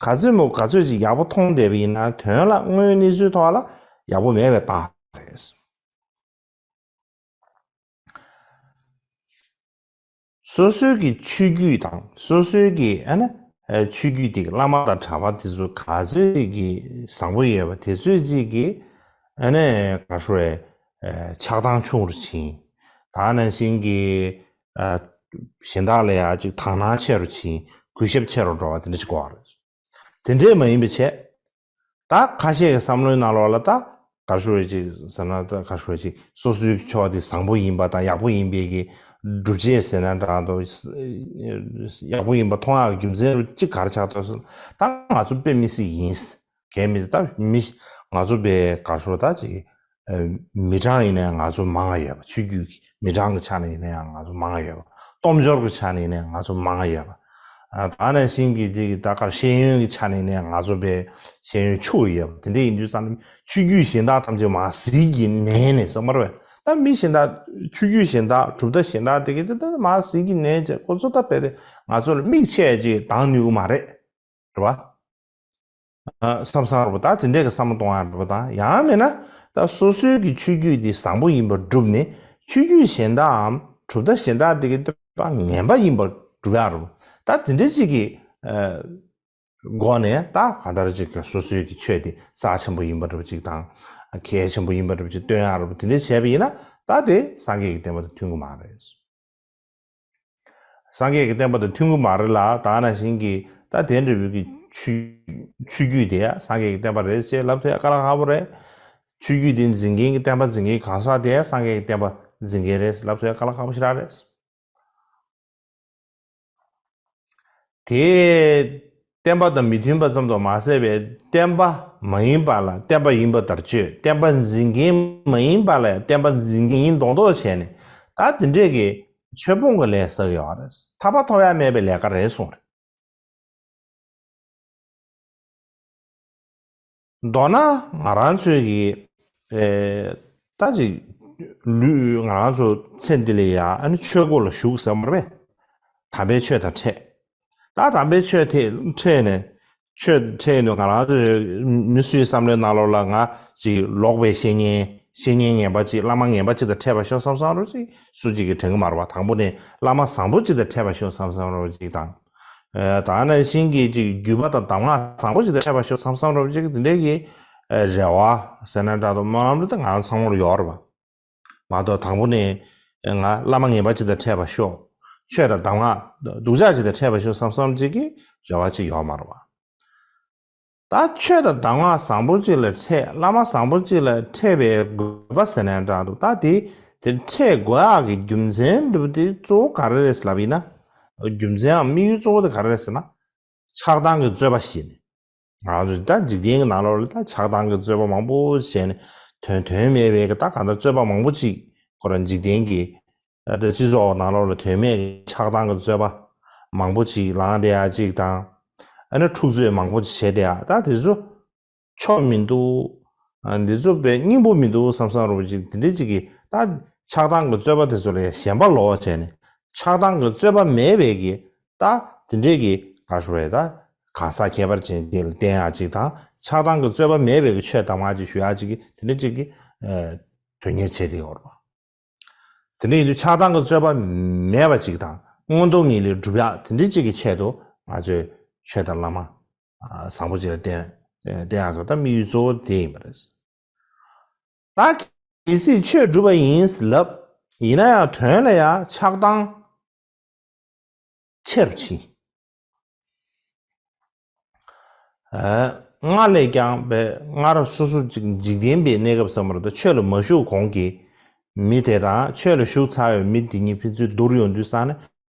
ག་ཚོད་མོ་ག་ཚོད་ཅིག་ཡག་པོ་མཐོང་བསྡད་པ་ཡིན་ན། དོན་ལ་དངོས་གནས་ཚུལ་ཐོག་ལ་ཡག་པོ་མེད་པའི་རྟགས་རེད། སོ་སོའི་གི་ཆོས་བརྒྱུད་དང་སོ་སོའི་གི་ཨ་ནི་ཨ་ཆོས་བརྒྱུད་དེ་གི་བླ་མ་དང་གྲྭ་པ་དེ་ཚོ་ག་ཚོད་ཅིག་གི་བཟང་པོ་ཡོད་པ་དེ་ཚོད་ཅིག་གི་ཨ་ནི་ག་རེ་ཞུ་རེད། ཨ་ཆགས་སྡང་ཆུང་རུ་ཕྱིན། ད་ནང་བཞིན་གྱི་ཨ་གཞན་དག་ལ་ཡ་ཅིག་དག་སྣང་ཆེ་རུ་ཕྱིན། གུས་ཞབས་ཆེ་རུ་འགྲོ་བ་དེ་འདྲ་ཞིག་དགོས་པ་རེད། དེ་འདྲས་མ་ཡིན་པའི་ཆེད། ད་ཁ་ཤས་ཀྱི་བསམ་བློའི་ནང་ལོགས་ལ་ད་ག་རེ་ཞུ་རེད་ཅིག་ཟེར་ན། ད་ག་རེ་ཞུ་རེད་ཅིག་སོ་སོའི་ཕྱོགས་དེ་བཟང་པོ་ཡིན་པ་དང་ཡག་པོ་ཡིན་པའི་གི་སྒྲུབ་བྱེད་ཟེར་ན་འདྲ་འདུག་ཡག་པོ་ཡིན་པ་མཐོང་ཡག་གི་རྒྱུ་མཚན་རུ་གཅིག་ག་རེ་ཆགས་འདུག་ཟེར་ན། ད་ང་ཚོ་དཔེ་མི་སྲིད་ཡིན། གལ་མི་སྲིད་ད་མི་ང་ཚོ་དཔེ་ག་རེ་ཞུ་ད་ཅིག་ཨ་མི་གྲངས་ཡིན་ན་ཡང་ང་ཚོ་མང་ང་ཡོད་པ། ཆོས་བརྒྱུད་ཀྱི་མི་གྲངས་ཀྱི་ཆ་ནས་ཡིན་ན་ཡང་ང་ཚོ་མང་ང་ཡོད་པ། སྟོབས་འབྱོར་གྱི་ཆ་ནས་ཡིན་ན་ཡང་ང་ཚོ་མང་ང་ཡོད་པ། ཨ་ད་ནང་བཞིན་གྱི་ཅིག་ད་གར་ཤེས་ཡོན་གྱི་ཆ་ནས་ཡིན་ན་ཡང་ང་ཚོ་དཔེ་ཤེས་ཡོན་ཆུང་ཡོད་པ། དེ་འདྲ་ཡིན་དུས་ཙང་ཆོས་བརྒྱུད་གཞན་དག་ཐམས་ཅད་མར་ཟིལ་གྱིས་མནན་ནས་སོང་མ་རེད་པས། ད་མི་གཞན་དག་ཆོས་བརྒྱུད་གཞན་དག་གྲུབ་མཐའ་གཞན་དག་དེ་གི་དེ་ད་མར་ཟིལ་གྱིས་མནན་བྱས་ཁོ་ཚོ་ད་དཔེ་དེ་ང་ཚོ་ལ་མིག་ཆད་ཅིག་གདང་ནུས་ཀྱི་མ་རེད། རེད་བ། ཨ་བསམ་བསམ་རེད་པ། ད་དེ་འདྲས་ཀྱི་བསམ་བློ་གཏོང་ཡ་རེད་པ། ད་ཡང་མིན་ན་ད་སོ་སོའི་གི་ཆོས་བརྒྱུད་འདི་བཟང་པོ་ཡིན་པར་སྒྲུབ་ནས། ཆོས་བརྒྱུད་གཞན་དག་གམ་གྲུབ་མཐའ་གཞན་དག་དེ་གི་ད་ངན་པ་ཡིན་པར་སྒྲུབ་ཡ་རེད་པ། ད་དེ་འདྲས་ཅིག་གི་ཨ་སྒོ་ནས་ད་གང་ལྟར་ཅིག་གི་སོ་སོའི་གི་ཆོས་དེ་རྩ་ཆེན་པོ་ཡིན་པ་འདྲ་པོ་ཅིག་དང་། གལ་ཆེན་པོ་ཡིན་པ་འདྲ་པོ་ཅིག་སྟོན་ཡ་རེད་པ། དེ་འདྲས་བྱས་པ་ཡིན་ན་ད་དེ་སངས་རྒྱས་ཀྱི་བསྟན་པ་དང་མཐུན་གྱི་མ་རེད། སངས་རྒྱས་ཀྱི་བསྟན་པ་དང་མཐུན་གྱི་མ་རེད་ལ། ད་ནང་བཞིན་གྱི་ད་དེ་འདྲ་བོའི་གི་ཆོས་ཆོས་བརྒྱུད་དེ་ཡང་སངས་རྒྱས་ཀྱི་བསྟན་པ་རེད་ཅེས་ལབ་ཐུབ་ཡ་དཀའ་ལས་ཁག་པོ་རེད། ཆོས་བརྒྱུད་དེ་འཛིན་མཁན་གྱི་བསྟན་པ་འཛིན་མཁན་གང་ཟག་དེ་ཡང་སངས་རྒྱས་ཀྱི་བསྟན་པ་འཛིན་མཁན་རེད་ལབ་ཐུབ་ཡ་དཀའ་ལས་ཁག་པོ་ཞེ་དྲག་རེད། དེ་བསྟན་པ་དང་མི་མཐུན་པ་ཙམ་དུ་མ་ཟད་པའི་བསྟན་པ་མ་ཡིན་པ་ལ་བསྟན་པ་ཡིན་པ་ལྟར་སྤྱོད། བསྟན་པ་འཛིན་མཁན་མ་ཡིན་པ་ལ་ཡང་བསྟན་པ་འཛིན་མཁན་ཡིན་མདོག་མདོག་བྱས་ནས། ད་དེ་འདྲས་ཀྱི་ཆོས་སྤོང་གི་ལས་བསགས་ཡོད་རེད། ཐར་པ་ཐོབ་ཡ་མེད་པའི་ལས་ཀ་རེད་གསུངས་རེད། མདོར་ན་ང་རང་ཚོའི་གི་ཨེ་ད་ཅིག་ལུས་ང་རང་ཚོ་ཚེ་འདི་ལ་ཡ་ཨ་ནི་ཆོས་སྒོ་ལ་ཞུགས་ཟེར་བ་རེད། དམ་པའི་ཆོས་དང་འཕྲད། ད་དམ་པའི་ཆོས་དེ་འཕྲད་ནས། ཆོས་འཕྲད་ནས་ང་རང་ཚོའི་མི་སུའི་བསམ་བློའི་ནང་ལོགས་ལ་ང་ཅིག་ལོག་པའི་བཤེས་གཉེན། བཤེས་གཉེན་ངན་པ་ཅིག་བླ་མ་ངན་པ་ཅིག་དང་འཕྲད་པ་ཤོག་བསམ་བསམ་རོ་ཅིག་སུ་གཅིག་གིས་དྲན་གི་མ་རེད་པ། དང་པོ་ནས་བླ་མ་བཟང་པོ་ཅིག་དང་འཕྲད་པ་ཤོག་བསམ་བསམ་རོ་ཅིག་དང་། ཨ་ད་ནང་བཞིན་གྱི་ཅིག་བརྒྱུད་པ་དང་གདམས་ངག་བཟང་པོ་ཅིག་དང་འཕྲད་པ་ཤོག་བསམ་བསམ་རོ་ཅིག་དེ་འདྲའི་གི་ཨ་རེ་བ་ཟེར་ན་འདྲ་འདུག་སྨོན་ལམ་དེ་ང་རང་ཚང་མར་ཡོད་རེད་པ། མ་གཏོགས་དང་པོ་ནས་ང་བླ་མ་ངན་པ་ཅིག་དང་འཕྲད་པ་ཤོག་ཆོས་དང་གདམས་ངག་སྡུག་ཅག་ཅིག་དང་འཕྲད་པ་ཤོག་བསམ་བསམ་ཅིག་གི་རེ་བ་ཅིག་ཡོད་མ་རེད་པ། ད་ཆོས་དང་གདམས་ངག་བཟང་པོ་ཅིག་ལ་འཕྲད། བླ་མ་བཟང་པོ་ཅིག་ལ་འཕྲད་པའི་དགོས་པ་ཟེར་ན་འདྲ་འདུག་ད་དེ་དེ་འཕྲད་དགོས་ཡག་གི་རྒྱུ་མཚན་འདྲ་པོ་དེ་གཙོ་བོ་ག་རེ་རེད་ལབ་ཡིན་ན། རྒྱུ་མཚན་ཡང་དམིགས་ཡུལ་གཙོ་བོ་དེ་ག་རེ་རེད་ཟེར་ན། ཆགས་སྡང་གི་རྩོད་པ་ཞིག་ནས། ང་ཚོ་ད་འཇིག་རྟེན་གྱི་ནང་ལོགས་ལ་ད་ཆགས་སྡང་གི་རྩོད་པ་མང་པོ་བྱས་ནས། དོན་དོན་མེད་པའི་ད་གང་ལྟར་རྩོད་པ་མང་པོ་ཅིག་ཁོ་རང་འཇིག་རྟེན་གྱི་ད་སྤྱི་ཚོགས་ནང་ལོགས་ལ་དོན་མེད་ཀྱི་ཆགས་སྡང་གི་རྩོད་པ་མང་པོ་ཅིག་ལངས་བསྡད་ཡ་ཅིག་དང་། ཨ་ནི་འཁྲུག་རྩོད་མང་པོ་ཅིག་བྱས་བསྡད་ཡ། ད་དེ་ཚོ་ཆོ་མི་འདུག་ཨ་འདི་ཚོ་དཔེ་སྙིང་པོ་མི་འདུག་བསམ་བསམ་རོ་ཅིག་དེ་འདྲ་ཅིག་གིས་ད་ཆགས་སྡང་གི་རྩོད་པ་དེ་ཚོ་ལ་ཞེན་པ་ལོག་བྱས་ནས། ཆགས་སྡང་གི་རྩོད་པ་མེད་པའི་གི་ད་དེ་འདྲའི་གི་ག་རེ་ཞུ་རེད། ད་གང་ཟག་ཁྱད་པར་ཅན་ཅིག་ལ་བསྟེན་ཡ་ཅིག་དང་། ཆགས་སྡང་གི་རྩོད་པ་མེད་པའི་གི་ཆོས་གདམས་ངག་ཅིག་ཞུ་ཡ་ཅིག་གི་དེ་འདྲ་ཅིག་གི་ཨ་དོན་གཉེར་བྱས་བསྡད་ཡོད་རེད་པ། དེ་འདྲ་ཡིན་དུས་ཆགས་སྡང་གི་རྩོད་པ་མེད་པ་ཅིག་དང་། མངོན་རྟོགས་ངེས་ལེགས་སྒྲུབ་ཡག་དེ་འདྲ་ཅིག་གི་ཆེད་དུ་ང་ཚོས་ཆོས་དང་བླ་མ་ཨ་བཟང་པོ་ཅིག་ལ་བསྟེན་བསྟེན་ཡག་གི་ད་དམིགས་ཡུལ་གཙོ་བོ་དེ་ཡིན་པ་རེད། ད་གལ་སྲིད་ཆོས་སྒྲུབ་པ་ཡིན་ལབ་ཡིན་ན་ཡང་དོན་ལ་ཡང་ཆགས་སྡང་ཆེ་རུ་ཕྱིན། ཨ་སྔར་ལས་ཀྱང་པའི་སྔར་སོ་སོ་ཅིག་འཇིག་རྟེན་པའི་གནས་སྐབས་སམ་ར་ད་ཆོས་ལ་མ་ཞུགས་གོང་གི་མི་དེ་དང་ཆོས་ལ་ཞུགས་ཚར་བའི་མི་དེ་གཉིས་ཕན་ཚུན་བསྡུར་ཡོང་དུས་ཙང་ནས།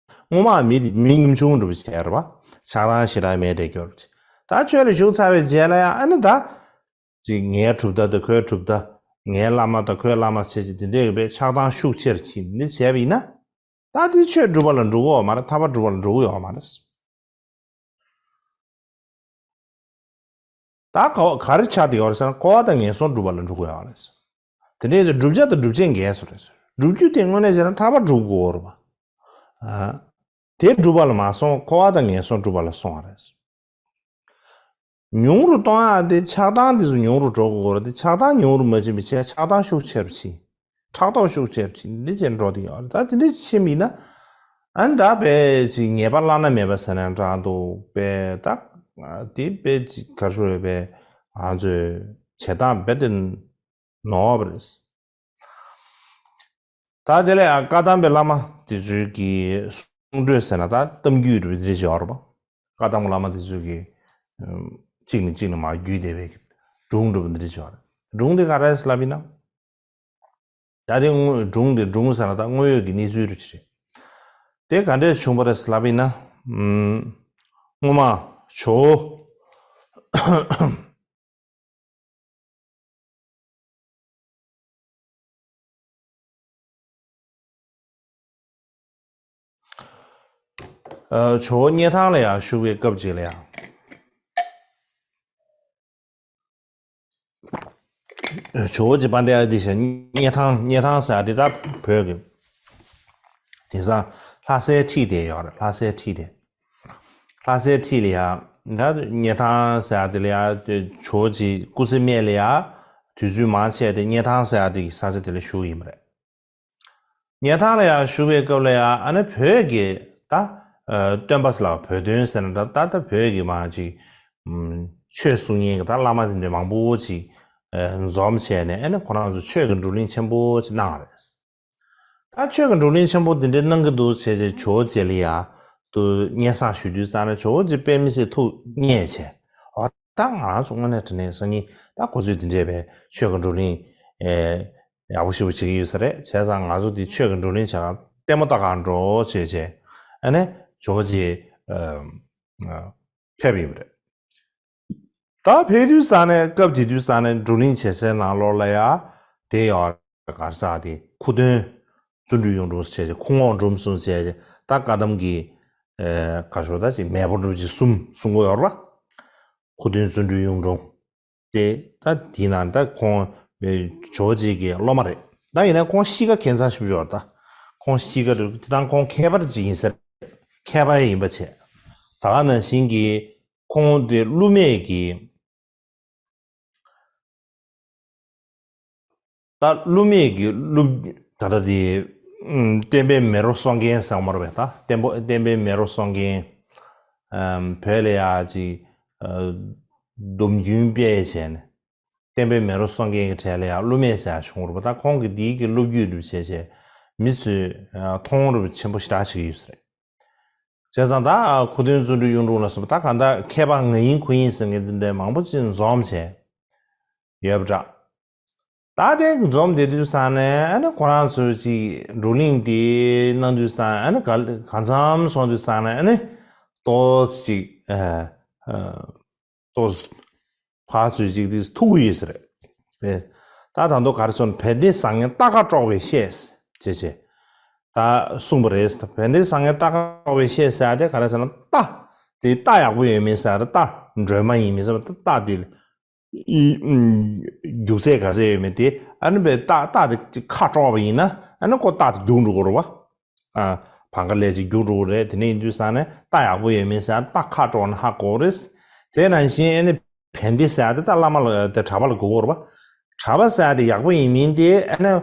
སྔོན་མ་མི་དེ་མི་ཉམ་ཆུང་འདྲ་པོ་བྱས་རེད་པ། ཆགས་སྡང་ཞེ་དྲག་མེད་བསྡད་ཀྱི་ཡོད་རེད། ད་ཆོས་ལ་ཞུགས་ཚར་བའི་རྗེས་ལ་ཡང་ཨ་ནི་ད། ཅིག་ངའི་གྲུབ་མཐའ་དང་ཁོའི་གྲུབ་མཐའ། ངའི་བླ་མ་དང་ཁོའི་བླ་མ་བྱས་ཅིག་དེ་འདྲས་ཀྱི་བས་ཆགས་སྡང་ཤུགས་ཆེར་ཕྱིན་འདི་བྱས་པ་ཡིན་ན། ད་དེ་ཆོས་སྒྲུབ་པ་ལ་འགྲོ་གི་ཡོད་མ་རེད། ཐར་པ་སྒྲུབ་པ་ལ་འགྲོ་གི་ཡོད་མ་རེད། ད་ག་ག་རེ་ཆགས་བསྡད་ཡོད་རེད་ཟེར་ན་འཁོར་བ་དང་ངན་སོང་སྒྲུབ་པ་ལ་འགྲོ་གི་ཡོད་རེད། དེ་འདྲའི་བསྒྲུབ་བྱ་དང་སྒྲུབ་བྱེད་འགལ་སོང་རེད། སྒྲུབ་རྒྱུ་དེ་དངོས་གནས་བྱས་ན་ཐར་པ་སྒྲུབ་དགོས་རེད་པ། ཨ། དེ་སྒྲུབ་པ་ལ་མ་སོང་འཁོར་བ་དང་ངན་སོང་སྒྲུབ་པ་ལ་སོང་བ་རེད། ཉུང་རུ་གཏོང་ཡག་དེ་ཆགས་སྡང་དེ་ཚོ་ཉུང་རུ་འགྲོ་དགོས་རེད་དེ་ཆགས་སྡང་ཉུང་རུ་མ་ཕྱིན་པའི་ཕྱིར་ཆགས་སྡང་ཤུགས་ཆེ་རུ་ཕྱིན། ཕྲག་དོག་ཤུགས་ཆེ་རུ་ཕྱིན་འདི་བྱས་འགྲོ་དེ་ཡོད་རེད། ད་དེ་འདྲ་ཕྱིན་པ་ཡིན་ན། ཨ་ནི་ད་དཔེ་ཅིག་ཉེས་པ་བླ་ན་མེད་པ་ཟེར་ན་འདྲ་འདུག་དཔེ་ད། དེ་དཔེ་ཅིག་ག་རེ་ཞུ་དགོས་རེད་དཔེ། ང་ཚོས་བྱེད་སྟངས་རྦད་དེ་ནོར་བ་རེད། ད་དེ་ལ་ཡང་བཀའ་གདམས་པའི་བླ་མ་དེ་ཚོའི་གི་གསུང་སྒྲོས་ཟེར་ན་ད་གཏམ་རྒྱུད་རེད་པ་འདི་འདྲ་ཞིག་ཡོད་རེད་པ། བཀའ་གདམས་བླ་མ་དེ་ཚོའི་གི་གཅིག་ནས་གཅིག་ལ་མར་བརྒྱུད་བསྡད་པའི་སྒྲུང་འདྲ་པོ་འདི་འདྲ་ཞིག་ཡོད་རེད། སྒྲུང་དེ་ག་རེ་རེད་ལབ་ཡིན་ན། ད་དེ་དངོས་སྒྲུང་དེ་སྒྲུང་ཟེར་ན་ད་དངོས་ཡོད་ཀྱི་གནས་ཚུལ་རེད་ཅེས་རེད། དེ་ག་འདྲས་བྱུང་བ་རེད་ལབ་ཡིན་ན། ཨམ། སྔོན་མ་ཇོ་བོ། ཨ། ཇོ་བོ་སྙེ་ཐང་ལ་ཡང་བཞུགས་པའི་སྐབས་ཅིག་ལ་ཡང་། ཇོ་བོ་རྗེ་དཔལ་ལྡན་ཨ་ཏི་ཤ་སྙེ་ཐང་སྙེ་ཐང་ཟེར་ཡ་དེ་ད་བོད་ཀྱི། དེང་སང་ལྷ་སའི་འཁྲིས་དེ་ཡོད་རེད། ལྷ་སའི་འཁྲིས་དེ། ལྷ་སའི་འཁྲིས་ལ་ཡ། ད་སྙེ་ཐང་ཟེར་ཡ་དེ་ལ་ཡ་ཇོ་བོ་རྗེ་སྐུ་ཚེ་སྨད་ལ་ཡ། དུས་ཚོད་མང་ཆེ་དེ་སྙེ་ཐང་ཟེར་ཡ་དེ་གི་ས་ཆ་དེ་ལ་བཞུགས་ཡིན་པ་རེད། སྙེ་ཐང་ལ་ཡང་བཞུགས་པའི་སྐབས་ལ་ཡང་ཨ་ནི་བོད་ཀྱི་ད། ཨ། སྟོན་པ་ལ་བོད་སྟོན་ཟེར་ན་ད་ད་ད་བོད་ཀྱི་མ་ཅིག་ཨམ། ཆོས་གསུང་མཁན་གྱི་ད་བླ་མ་དེ་འདྲ་མང་པོ་ཅིག་ཨ། འཛོམས་བྱས་ནས་ཨ་ནི་ཁོ་རང་ཚོ་ཆོས་ཀྱི་བགྲོ་གླེང་ཆེན་པོ་ཅིག་གནང་བ་རེད། ད་ཆོས་ཀྱི་བགྲོ་གླེང་ཆེན་པོ་དེ་འདྲ་གནང་གི་འདུག་བྱས་བྱས་ཇོ་བོ་རྗེ་ལ་ཡང་དུ་སྙན་སེང་ཞུ་དུས་ཙང་ནས་ཇོ་བོ་རྗེ་དཔེ་མི་སྲིད་ཐུགས་མཉེས་བྱས། འོ་ད་ང་རང་ཚོ་དངོས་གནས་དྲང་གནས་སང་ཉིན་ད་ཁོ་ཚོས་དེ་འདྲས་པའི་ཆོས་ཀྱི་བགྲོ་གླེང་ཨེ། ཡག་པོ་ཞེ་པོ་བྱེད་ཀྱི་ཡོད་ས་རེད། བྱས་ཙང་ང་ཚོ་འདི་ཆོས་ཀྱི་བགྲོ་གླེང་བྱེད་གར་ལྟད་མོ་ལྟ་གར་འགྲོ་བྱས་བྱས་ཨ་ནི་ཇོ་བོ་རྗེ་ཨ། ཨ། ཕེབས་ཡོད་པ་རེད། ད་ཕེབས་དུས་ཙང་ནས་སྐབས་དེ་དུས་ཙང་ནས་བགྲོ་གླེང་བྱེད་སའི་ནང་ལོགས་ལ་ཡ་དེ་ཡོད་གར་ས་དེ་ཁུ་སྟོན་བརྩོན་འགྲུས་གཡུང་དྲུང་བྱས་བྱས་ཁུ་རྔོག་འབྲོམ་གསུམ་བྱས་བྱས་ད་བཀའ་གདམས་ཀྱི་ཨ། ག་ཞོ་ད་ཅིག་མེས་པོ་འགྲུབ་ཅིག་གསུམ་གསུང་གི་ཡོད་རེད་པ། ཁུ་སྟོན་བརྩོན་འགྲུས་གཡུང་དྲུང་། དེ་ད་དེའི་ནང་ད་ཁོང་ཇོ་བོ་རྗེ་གི་སློབ་མ་རེད། ད་ཡིན་ན་ཁོང་གཤིས་ཀ་ཁྱད་མཚར་ཞིག་ཡོད་ད། ཁོང་གཤིས་ཀ་རེད་དེ་དང་ཁོང་མཁས་པ་ཅིག་ཡིན་ཟེར། མཁས་པ་ཡིན་པ་བྱས། ད་ག་ནང་བཞིན་གྱི་ཁོང་དེ་བསླུ་མེད་ཀྱི། ད་བསླུ་མེད་ཀྱི་བསླུ། ད་ལྟ་དེ་ཨུམ། བསྟན་པའི་མེ་རོ་གསོ་མཁན་ཟེར་བ་མ་རེད་པས་ད། བསྟན་པ་བསྟན་པའི་མེ་རོ་གསོ་མཁན། ཨམ། བོད་ལ་ཡ་ཅིག་ཨ། སྡོམ་རྒྱུན་སྤེལ་བྱས་ནས་བསྟན་པའི་མེ་རོ་གསོ་མཁན་གྱི་གྲས་ལ་ཡ་བསླུ་མེད་ཟེར་ཡ་བྱུང་རེད་པ། ད་ཁོང་གིས་འདིའི་གི་སློབ་བརྒྱུད་འདྲ་བྱས་བྱས་མི་ཚོས་ཨ། མཐོང་རོགས་ཆེན་པོ་ཞེ་དྲག་བྱེད་ཀྱི་ཡོད་ས་རེད། བྱས་ཙང་ད་ཁུ་སྟོན་བརྩོན་འགྲུས་གཡུང་དྲུང་ལ་སོགས་པ་ད་གང་ལྟར་མཁས་པ་ང་ཡིན་ཁོ་ཡིན་ཟེར་མཁན་དེ་འདྲའི་མང་པོ་ཅིག་འཛོམས་བྱས་ཡོད་པ་འདྲ། ད་དེ་འཛོམས་བསྡད་དུས་ཙང་ནས་ཨ་ནི་ཁོ་རང་ཚོས་ཅིག་བགྲོ་གླེང་དེ་གནང་དུས་ཙང་ཨ་ནི་ག་གང་འཚམ་སོང་དུས་ཙང་ནས་ཨ་ནི་ཏོག་ཙམ་ཅིག་ཨ། ཨ། ཏོག་ཙམ་ཕར་ཚུར་ཅིག་དེ་ཐུག་གི་ཡོད་ས་རེད། ཨེ། ད་ད་དུང་ག་རེ་ཟེར་ན་བན་དེ་བཟང་ངན་རྟ་ཁ་དཀྲོག་པའི་ཤེས་ཅེས་བྱས། ད་གསུངས་པ་རེད། བན་དེ་བཟང་ངན་རྟ་ཁ་དཀྲོག་པའི་ཤེས་ཟེར་ཡ་དེ་ག་རེ་ཟེར་ན་རྟ། དེ་རྟ་ཡག་པོ་ཡོད་མེད་ཟེར་ཡ་རྟ་སྒྲོལ་མ་ཡིན་མིན་ཟེར་བ་རྟ་དེ། ཨི། ཨུམ། རྒྱུག་ཚད་ག་ཚད་ཡོད་མེད་དེ་ཨ་ནི་བས་རྟ་རྟ་དེ་ཁ་དཀྲོག་པ་ཡིན་ན་ཨ་ནི་ཁོ་རྟ་དེ་རྒྱུག་འགྲོ་གི་རེད་པ། ཨ། བང་ཁ་ལས་ཅིག་རྒྱུག་འགྲོ་གི་རེད། དེ་ནས་ཡིན་དུས་ཙང་ནས་རྟ་ཡག་པོ་ཡོད་མེད་ཟེར་ཡ་རྟ་ཁ་དཀྲོག་ན་ཧ་གོ་རེད། དེ་ནང་བཞིན་ཨ་ནི་བན་དེ་ཟེར་ཡ་དེ་ད་བླ་མ་ལ་དེ་གྲྭ་པ་ལ་གོ་གི་རེད་པ། གྲྭ་པ་ཟེར་ཡ་དེ་ཡག་པོ་ཡིན་མིན་དེ་ཨ་ནི་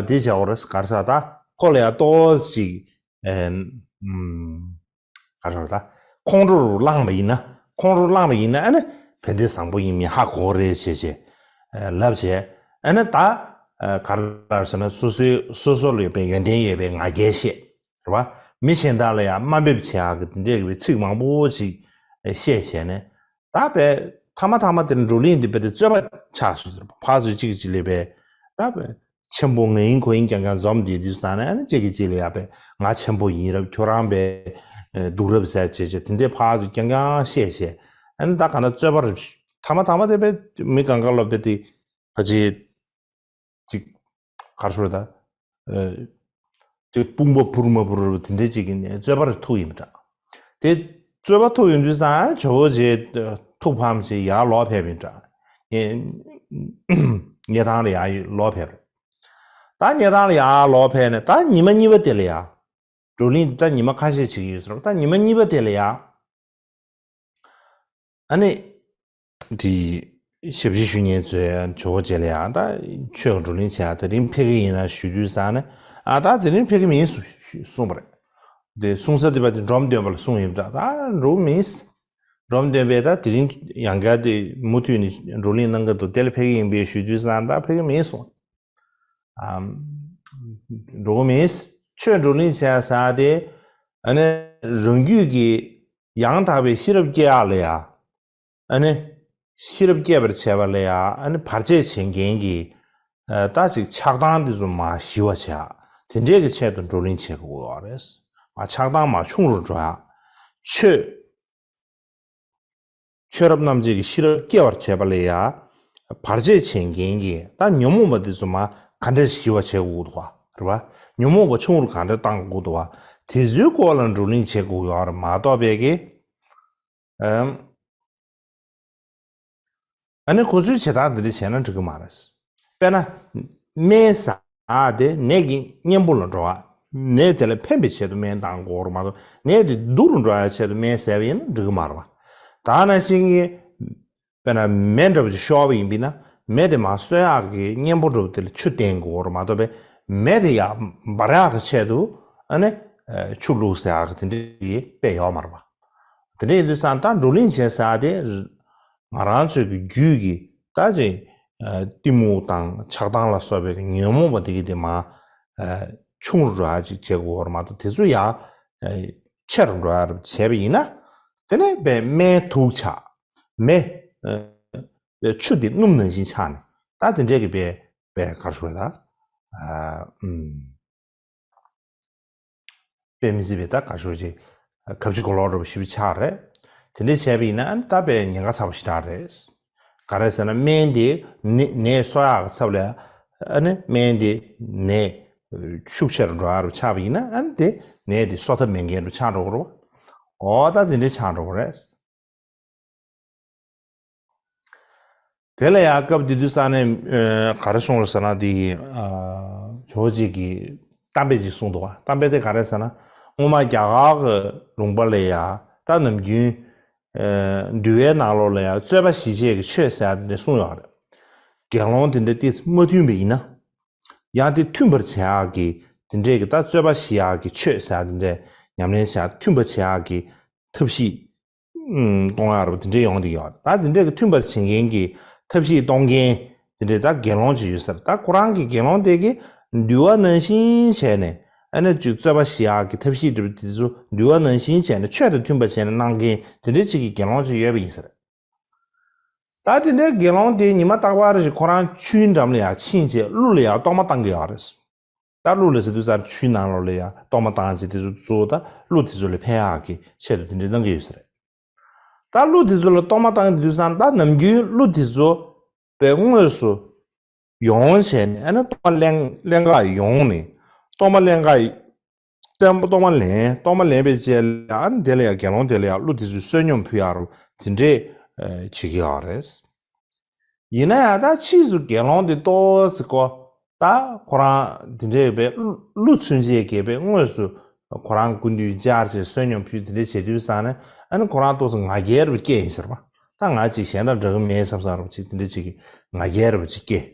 དེ་བྱ་གོ་རེད། ག་རེ་ཟེར་ད་ཁོ་ལ་ཡ་ཏོག་ཙམ་ཅིག་ཨེ། ཨུམ། ག་རེ་ཟེར་ད། ཁོང་ཁྲོ་རུ་བླངས་པ་ཡིན་ན། ཁོང་ཁྲོ་བླངས་པ་ཡིན་ན་ཨ་ནི་བན་དེ་བཟང་པོ་ཡིན་མིན་ཧ་གོ་རེད་ཞེས་བྱས། ཨ། ལབ་བྱས། ཨ་ནི་ད། ཨ། ག་རེ་ཟེར་ན་སོ་སོའི་སོ་སོ་ལ་ཡོད་པའི་ཡོན་ཏན་ཡོད་པའི་ང་རྒྱལ་བཤད། རེད་པ། མི་གཞན་དག་ལ་ཡང་དམའ་འབེབས་བྱེད་ཡག་གི་དེ་འདྲས་ཀྱི་ཚིག་མང་པོ་ཅིག་བཤད་བྱས་ནས། ད་བས་ཐ་མ་ཐ་མ་དེ་ནི་བགྲོ་གླེང་འདི་བས་དེ་རྩོད་པ་ཆགས་སོང་ཟེར། ཕར་ཚུར་གཅིག་གིས་གཅིག་ལ་བས་ད་བས་ཆེན་པོ་ང་ཡིན་ཁོ་ཡིན་རྐྱང་རྐྱང་འཛོམས་བསྡད་དུས་ཙང་ནས་ཨ་ནི་གཅིག་གིས་གཅིག་ལ་ཡ་བས་ང་ཆེན་པོ་ཡིན་རབས། ཁྱོད་རང་བས་སྡུག་རབས་ཟེར་བྱས་བྱས་དེ་འདྲའི་ཕར་ཚུར་རྐྱང་རྐྱང་བཤད་བྱས། ཨ་ནི་ད་ག་ན་རྩོད་པ་རེད། ཐ་མ་ཐ་མ་དེ་བས་མི་གང་ག་ལོ་བས་དེ་ཕ་ཅི་ཅིག་གར་སོ་ད། ཅིག་དཔུང་པ་འཕུར་མ་འཕུར་དེ་འདྲས་ཅིག་གི་ནས་རྩོད་པ་རེ་ཐུག་ཡིན་པ་འདྲ། དེ་རྩོད་པ་ཐུག་ཡོང་དུས་སང་ཇོ་བོ་རྗེ་ཐུགས་ཕམ་བྱས་ཡར་ལོག་ཕེབས་ཡིན་འདྲ། ངས་ངས་ཐང་ལ་ཡར་ལོག་ཕེབས་རེད། ད་ངས་ཐང་ལ་ཡར་ལོག་ཕེབས་ནས་ད་ཉི་མ་གཉིས་པ་དེ་ལ་ཡ། བགྲོ་གླེང་འདི་ད་ཉི་མ་ཁ་ཤས་བྱེད་ཀྱི་ཡོད་ཟེར་བ། ད་ཉི་མ་གཉིས་པ་དེ་ལ་ཡ། ཨ་ནི། དེ་ཞབས་ཕྱི་ཞུ་མཁན་ཚོས་ཇོ་བོ་རྗེ་ལ་ཡང་ད་ཆོས་བགྲོ་གླེང་བྱས་དེ་རིང་ཕེབས་ཀྱི་ཡིན་ན་ཞུ་དུས་ཙང་ནས། ཨ་ད་དེ་རིང་ཕེབས་ཀྱི་མིན་གསུ- གསུངས་པ་རེད། དེ་གསུང་ས་དེ་པ་དེ་འབྲོམ་སྟོན་པ་ལ་གསུངས་ཡིན་པ་འདྲ། ད་འགྲོ་གི་མིན། འབྲོམ་སྟོན་པས་ད་དེ་རིང་ཡང་བསྐྱར་དེ་མུ་མཐུད་ནས་བགྲོ་གླེང་གནང་གི་འདུག་དེ་ལ་ཕེབས་ཀྱི་ཡིན་པས་ཞུ་དུས་ཙང་ད་ཕེབས་ཀྱི་མིན་གསུངས། ཨམ། འགྲོ་གི་མིན། ཆོས་བགྲོ་གླེང་བྱས་ས་དེ། ཨ་ནི་རང་རྒྱུད་ཀྱི་ཡང་དག་པའི་ཤེས་རབ་སྐྱེ་ཡག་ལ་ཡ། ཨ་ནི་ཤེས་རབ་སྐྱེད་པར་བྱེད་པ་ལ་ཡ། ཨ་ནི་བར་ཆད་བྱེད་མཁན་གྱི་ཨ་ད་ཅིག་ཆགས་སྡང་དེ་ཚོ་མར་ཞི་བ་བྱེད་ཡག་དེ་འདྲས་ཀྱི་ཆེད་དུ་བགྲོ་གླེང་བྱེད་དགོས་ཡོད་རེད། མར་ཆགས་སྡང་མར་ཆུང་རུ་འགྲོ་ཡག་ཆོས། ཆོས་རབ་རྣམ་འབྱེད་ཀྱི་ཤེས་རབ་སྐྱེ་བར་བྱེད་པ་ལ་ཡ། བར་ཆད་བྱེད་མཁན་གྱི་ད་ཉོན་མོངས་པ་དེ་ཚོ་མར་ག་འདྲས་ཞི་བ་བྱེད་དགོས་འདུག་བ། རེད་བ། ཉོན་མོངས་པ་ཆུང་རུ་ག་འདྲས་གཏང་དགོས་འདུག་བ། དེ་ཚོའི་སྐོར་ལ་བགྲོ་གླེང་བྱེད་དགོས་ཡོད་རེད་མ་གཏོགས་པའི་གི། ཨམ། ཨ་ནི་ཁོ་ཚོའི་བྱེད་སྟངས་འདི་འདྲ་བྱས་ན་འགྲིག་གི་མ་རེད། དཔེར་ན། སྨན་ཟ་དེ་ནད་ཀྱི་གཉེན་པོ་ལ་འགྲོ་བ། ནད་དེ་ལ་ཕན་པའི་ཆེད་དུ་སྨན་བཏང་དགོས་རེད་མ་གཏོགས་ནད་དེ་སྡུག་རུ་འགྲོ་ཡ་ཆེད་དུ་སྨན་ཟས་པ་ཡིན་ན་འགྲིག་གི་མ་རེད་བ། ད་ནང་བཞིན་གྱི། དཔེར་ན་མེ་འདྲ་པོ་ཅིག་ཤོར་བ་ཡིན་པས་ན་མེ་དེ་མར་གསོད་ཡག་གི་གཉེན་པོ་འདྲ་པོ་དེ་ལ་ཆུ་བཏང་དགོས་རེད་མ་གཏོགས་པས་མེ་དེ་ཡར་འབར་ཡག་གི་ཆེད་དུ་ཨ་ནི་ཆུ་བླུགས་ཟེར་ཡག་གི་དེ་འདྲའི་དཔེ་ཡོད་མ་རེད་བ། དེ་འདྲ་ཡིན་དུས་ཙང་ད་བགྲོ་གླེང་བྱེད་ས་དེ། ང་རང་ཚོའི་གི་རྒྱུད་ཀྱི་ད་ཅིག་གཏི་མུག་དང་ཆགས་སྡང་ལ་སོགས་པའི་ཉོན་མོངས་པ་དེ་གི་དེ་མར་ཆུང་རུ་འགྲོ་ཡ་ཅིག་བྱེད་དགོས་རེད་མ་གཏོགས་དེ་ཚོ་ཡར་ཆེ་རུ་འགྲོ་ཡ་རུ་བྱས་པ་ཡིན་ན། དེ་ནས་པའི་སྨན་དུག་ཆགས། མེ། པའི་ཆུ་དེ་སྣུམ་ནང་བཞིན་ཆགས་ནས་ད་དེ་འདྲས་ཀྱི་པའི་པའི་གར་ཞུ་བ་ད། ཨ། ཨུམ། དཔེ་མི་སྲིད་པའི་ད་ག་ཤོད་ཅིག་གབ་ཅིག་གོ་ལོག་འགྲོ་བ་ཞིབ་ཆགས་རེད། དེ་འདྲས་བྱས་པ་ཡིན་ན་ཨ་ནི་ད་དཔེ་ཉེན་ཁ་ཚ་བ་ཞེ་དྲག་རེད། ག་རེ་ཟེར་ན་སྨན་དེ་ནད་ནད་གསོ་ཡག་གི་ཚབ་ལ་ཨ་ནི་སྨན་དེ་ནད་ཤུགས་ཆེ་རུ་འགྲོ་ཡག་རུ་ཆགས་པ་ཡིན་ན་ཨ་ནི་དེ་ནད་དེ་གསོ་ཐབས་མེད་མཁན་རུ་ཆགས་འགྲོ་གི་རེད་བ། འོ་ད་དེ་འདྲས་ཆགས་འགྲོ་གི་རེད། དེ་ལ་ཡང་སྐབས་དེ་དུས་ས་ནས་ག་རེ་གསུངས་རེད་ཟེར་ན་དེ་ཇོ་བོ་རྗེ་གིས་གཏམ་དཔེ་ཅིག་གསུངས་འདུག་བ། གཏམ་དཔེ་དེ་ག་རེ་ཟེར་ན་སྔོན་མ་རྒྱ་གར་གྱི་ལུང་པ་ལ་ཡང་ད་ནམ་རྒྱུན་འདུལ་བའི་ནང་ལོགས་ལ་ཡང་རྩོད་པ་ཞི་བྱེད་ཀྱི་ཆོས་ཟེར་ཡག་དེ་འདྲ་གསུངས་ཡོད་རེད། དགེ་སློང་དེ་འདྲ་ཏིས་མ་མཐུན་པ་ཡིན་ན་ཡང་དེ་མཐུན་པར་བྱེད་ཡག་གི་དེ་འདྲས་ཀྱི་ད་རྩོད་པ་ཞི་ཡག་གི་ཆོས་ཟེར་ཡག་དེ་འདྲས་ཉམས་ལེན་བྱེད་ཡག་མཐུན་པར་བྱེད་ཡག་གི་ཐབས་ཤེས། གཏོང་ཡག་རུ་དེ་འདྲས་ཡོང་གི་ཡོད། ད་དེ་འདྲས་ཀྱི་མཐུན་པར་བྱེད་མཁན་གྱི་ཐབས་ཤེས་གཏོང་མཁན་དེ་འདྲས་ད་དགེ་སློང་ཅིག་ཡོད་ཟེར། ད་ཁོ་རང་གི་དགེ་སློང་དེ་གིས་འདུལ་བ་ནང་བཞིན་བྱས་ནས་ཨ་ནི་ཅིག་རྩོད་པ་ཞི་ཡག་གི་ཐབས་ཤེས་འདྲ་པོ་དེ་ཚོ་འདུལ་བ་ནང་བཞིན་བྱས་ནས་ཆོས་དང་མཐུན་པ་བྱས་ནས་གནང་མཁན་དེ་འདྲས་ཅིག་གི་དགེ་སློང་ཅིག་ཡོད་པ་ཡིན་ཟེར། ད་དེ་འདྲའི་དགེ་སློང་དེ་ཉི་མ་རྟག་པར་ཞིག་ཁོ་རང་ཆུའི་འགྲམ་ལ་ཡར་ཕྱིན་བྱས་ཀླུ་ལ་ཡར་གཏོར་མ་བཏང་གི་ཡོད་རེད། ད་ཀླུ་ལ་ཟེར་དུས་ཙམ་ཆུའི་ནང་ལོགས་ལ་ཡང་གཏོར་མ་བཏང་བྱས་དེ་ཚོ་གཙོ་བོ་ད་ཀླུ་དེ་ཚོ་ལ་ཕན་ཡག་གི་ཆེད་དུ་དེ་འདྲའི་གནང་གི་ཡོད་ས་རེད། ད་ཀླུ་དེ་ཚོ་ལ་གཏོར་མ་བཏང་དུས་ཙམ་ད་ནམ་རྒྱུན་ཀླུ་དེ་ཚོ་པའི་དངོས་སུ་ཡོང་བྱས་ནས་ཨ་ནི་གཏོར་མ་ལེན་ལེན་ག་ཡོང་ནས་གཏོར་མ་ལེན་ག་བཙན་པོ་གཏོར་མ་ལེན་གཏོར་མ་ལེན་པའི་རྗེས་ལ་ཨ་ནི་དེ་ལ་ཡང་དགེ་སློང་དེ་ལ་ཡང་ཀླུ་དེ་ཚོས་བསོད་སྙོམས་ཕུལ་ཡག་རུ་དེ་འདྲས་བྱེད་ཀྱི་ཡོད་རེད། ཡིན་ན་ཡང་ད་ཕྱིས་སུ་དགེ་སློང་དེ་ཏོག་ཙམ་ཀོ། ད་ཁོ་རང་དེ་འདྲའི་བའི་ཀླུ་ཚུན་ཆད་ཀྱི་བའི་དངོས་སུ་ཁོ་རང་སྐུ་མདུན་བཅར་བྱས་བསོད་སྙོམས་ཕུལ་དེ་འདྲའི་བྱེད་དུས་ཙང་ནས་ཨ་ནི་ཁོ་རང་ཏོག་ཙམ་ང་རྒྱལ་རུ་སྐྱེས་ཡིན་ཟེར་བ། ད་ང་ཅིག་གཞན་དང་འདྲ་གི་མེད་བསམ་བསམ་རུ་ཅིག་དེ་འདྲའི་ཅིག་གི་ང་རྒྱལ་རུ་ཅིག་སྐྱེས།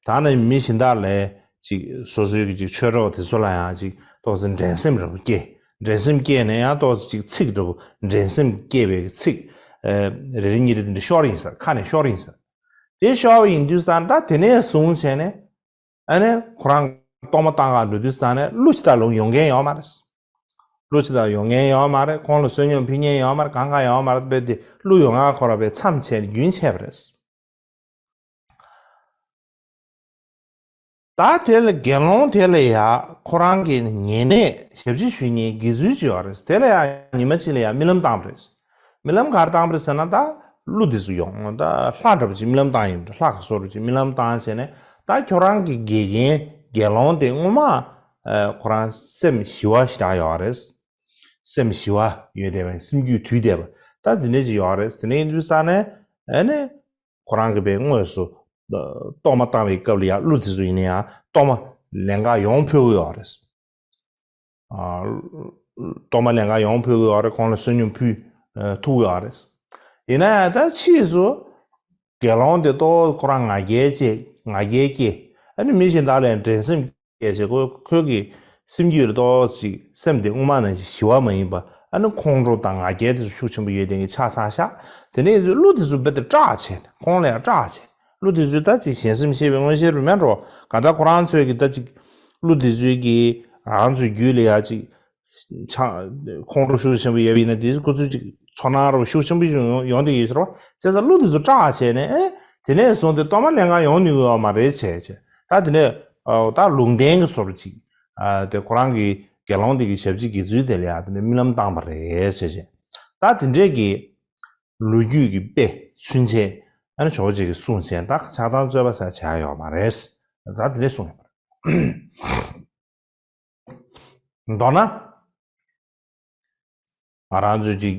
ད་ནི་མི་གཞན་དག་ལས་ཅིག་སོ་སོའི་གི་ཅིག་ཆོས་གྲོགས་དེ་ཚོ་ལ་ཡང་ཅིག་ཏོག་ཙམ་འགྲན་སེམས་འདྲ་པོ་སྐྱེས། འགྲན་སེམས་སྐྱེས་ནས་ཡང་ཏོག་ཙམ་ཅིག་ཚིག་འདྲ་པོ་འགྲན་སེམས་སྐྱེས་པའི་ཚིག་ཨ་རེ་རེ་གཉིས་རེ་དེ་འདྲ་ཤོར་ཡིན་ཟེར། ཁ་ནས་ཤོར་ཡིན་ཟེར། དེ་ཤོར་བ་ཡིན་དུས་ཙང་ད་དེ་ནས་བཟུང་བྱས་ནས་ཨ་ནི་ཁོ་རང་གཏོར་མ་བཏང་ག་འགྲོ་དུས་ཙང་ནས་ཀླུ་ཅིག་ད་ལོང་ཡོང་མཁན་ཡོད་མ་རེད། ཀླུ་ཅིག་ད་ཡོང་མཁན་ཡོད་མ་རེད། ཁོང་ལ་བསོད་སྙོམས་ཕུལ་མཁན་ཡོད་མ་རེད། གང་ག་ཡོད་མ་རེད། དཔེ་དེ་ཀླུ་ཡོང་ང་ཁོ་ར་བའི་མཚམས་ཆད་རྒྱུན་ཆད་པ་རེད། ད་དེ་ལ་དགེ་སློང་དེ་ལ་ཡ་ཁོ་རང་གི་ཉེ་གནས་ཞབས་ཕྱི་ཞུ་མཁན་དགེ་ཚུལ་ཅིག་ཡོད་རེད། དེ་ལ་ཡ་ཉི་མ་གཅིག་ལ་ཡ་རྨི་ལམ་བཏང་བ་རེད། རྨི་ལམ་ག་རེ་བཏང་བ་རེད་ཟེར་ན་ད་ གླུ་དེ་ཚོ་ཡོང་། ད་ལྷ་འདྲ་པོ་ཅིག་རྨི་ལམ་བཏང་ཡིན། ལྷ་ག་བཟོ་འདྲ་ཅིག་རྨི་ལམ་བཏང་བྱས་ནས། ད་ཁྱོད་རང་གི་དགེ་རྒན་དགེ་སློང་དེ་སྔོན་མ་ཨ་ཁོ་རང་སེམས་ཞི་བ་ཞེ་དྲག་ཡོད་རེད། སེམས་ཞི་བ་ཡོད་བསྡད་པ། སེམས་རྒྱུད་དུལ་བསྡད་པ། ད་དེ་འདྲ་ཅིག་ཡོད་རེད། དེ་འདྲ་ཡིན་དུས་ཙ་ནས་ཨ་ནི་ཁོ་རང་གི་པའི་དངོས་སུ་གཏོར་མ་བཏང་བའི་སྐབས་ལ་ཡང་གླུ་དེ་ཚོ་ཡིན་ན་ཡང་གཏོར་མ་ལན་འགའ་ཡོང་ཕོད་ཀྱི་ཡོད་རེད། ཨ། གཏོར་མ་ལན་འགའ་ཡོང་ཕོད་ཀྱི་ཡོད་རེད། ཁོང་ལ་བསོད་སྙོམས་ཕུལ་ཨ་ཐུབ་ཀྱི་ཡོད་རེད། ཡིན་ན་ཡང་ད་ཕྱིས་སུ་དགེ་སློང་དེ་ཏོག་ཁོ་རང་ང་རྒྱལ་སྐྱེ། ང་རྒྱལ་སྐྱེ། ཨ་ནི་མི་གཞན་དག་ལ་འགྲན་སེམས་སྐྱེ་བྱས། ཁོ་ཁོ་གི་སེམས་རྒྱུད་ལ་ཏོག་ཅིག་སེམས་དེ་སྔོན་མ་ནང་བཞིན་ཞི་བ་མ་ཡིན་པ། ཨ་ནི་ཁོང་ཁྲོ་དང་ང་རྒྱལ་དེ་ཚོ་ཤུགས་ཆེན་པོ་ཡོད་དེ་གི་ཆགས་ཚར་ཤག་དེ་ནས་གླུ་དེ་ཚོ་རྦད་དེ་སྐྲག་བྱས་ནས། ཁོང་ལ་ཡང་སྐྲག་བྱས། གླུ་དེ་ཚོས་ད་ཅིག་གཞན་སེམས་ཤེས་པའི་མངོན་ཤེས་རུ་མེད་འགྲོ། གང་ལྟར་ཁོ་རང་ཚོས་ཀྱི་ད་ཅིག་གླུ་དེ་ཚོས་ཀྱི་རང་ཚོའི་རྒྱུད་ལ་ཡ་ཅིག་ཆ་ཁོང་ཁྲོ་ཤུགས་ཆེན་པོ་ཡོད་པ་ཡིན་ན། དེ་ཁོ་ཚོས་ཅིག་ཚོར་སྣང་རུ་ཤུགས་ཆེན་པོ་ཡོང་ཡོང་བསྡད་ཡོད་ཟེར་བ། བྱས་ཙང་གླུ་དེ་ཚོ་སྐྲག་བྱས་ནས། ཨེ། དེ་ནས་བཟུང་སྟེ་གཏོར་མ་ལན་འགའ་ཡོང་ནུས་ཡོད་མ་རེད་བྱས་བྱས། ད་དེ་ནས་ཨ་ད་ལུང་བསྟན་གྱི་བཟོ་འདྲ་ཅིག་ཨ་དེ་ཁོ་རང་གི་དགེ་སློང་དེ་གི་ཞབས་ཕྱི་དགེ་ཚུལ་དེ་ལ་ཡ་དེ་ནས་རྨི་ལམ་བཏང་བ་རེད་བྱས་བྱས། ད་དེ་འདྲས་ཀྱི་ལོ་རྒྱུས་ཀྱི་དཔེ་ཚུན་ཆད། ཨ་ནི་ཇོ་བོ་རྗེ་གིས་གསུངས་བྱས། ད་ཆགས་སྡང་རྩོད་པ་ཟེར་བྱ་ཡོད་མ་རེད། ད་དེ་འདྲས་གསུངས་ཡོད་མ་རེད། མདོར་ན། ང་རང་ཚོ་ཅིག་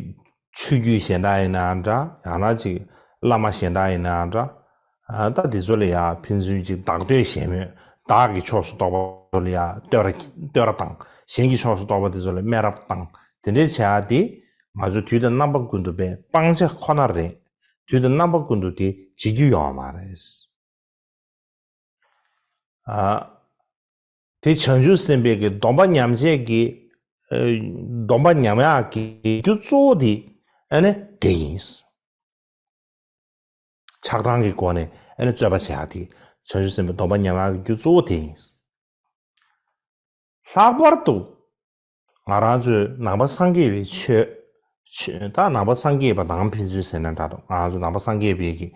ཆོས་བརྒྱུད་གཞན་དག་ཡིན་ནའང་འདྲ། ཡང་ན་ཅིག་བླ་མ་གཞན་དག་ཡིན་ནའང་འདྲ། ཨ་ད་དེ་ཚོ་ལ་ཡ་ཕན་ཚུན་ཅིག་བདག་གཏོད་བྱས་མོད། བདག་གི་ཕྱོགས་སུ་གཏོགས་པ་ཚོ་ལ་ཡ་བསྟོད་ར་བསྟོད་ར་བཏང་། གཞན་གྱི་ཕྱོགས་སུ་གཏོགས་པ་དེ་ཚོ་ལ་སྨད་ར་བཏང་། དེ་འདྲའི་བྱ་དེ་ང་ཚོ་དུས་དང་རྣམ་པ་ཀུན་ཏུ་པའི་སྤང་བྱ་ཁོ་ན་རེད། དུས་དང་རྣམ་པ་ཀུན་ཏུ་དེ་བྱེད་རྒྱུ་ཡོད་མ་རེད། ཨ། དེ་བྱང་ཆུབ་སེམས་དཔའི་གི་སྡོམ་པ་ཉམས་བྱེད་ཀྱི། ཨ། སྡོམ་པ་ཉམས་ཡག་གི་རྒྱུ་གཙོ་བོ་དེ་ཨ་ནི་དེ་ཡིན། ཆགས་སྡང་གི་སྒོ་ནས་ཨ་ནི་རྩོད་པ་བྱེད་ཡག་དེ། བྱང་ཆུབ་སེམས་དཔའི་སྡོམ་པ་ཉམས་ཡག་གི་རྒྱུ་གཙོ་བོ་དེ་ཡིན། ལྷག་པར་དུ་ང་རང་ཚོའི་ནང་པ་སངས་རྒྱས་པའི་ཆོས། ཆོས་ད་ནང་པ་སངས་རྒྱས་པ་ནང་ཕན་ཚུན་ཟེར་ན་འདྲ་འདུག་ང་རང་ཚོ་ནང་པ་སངས་རྒྱས་པའི་གི།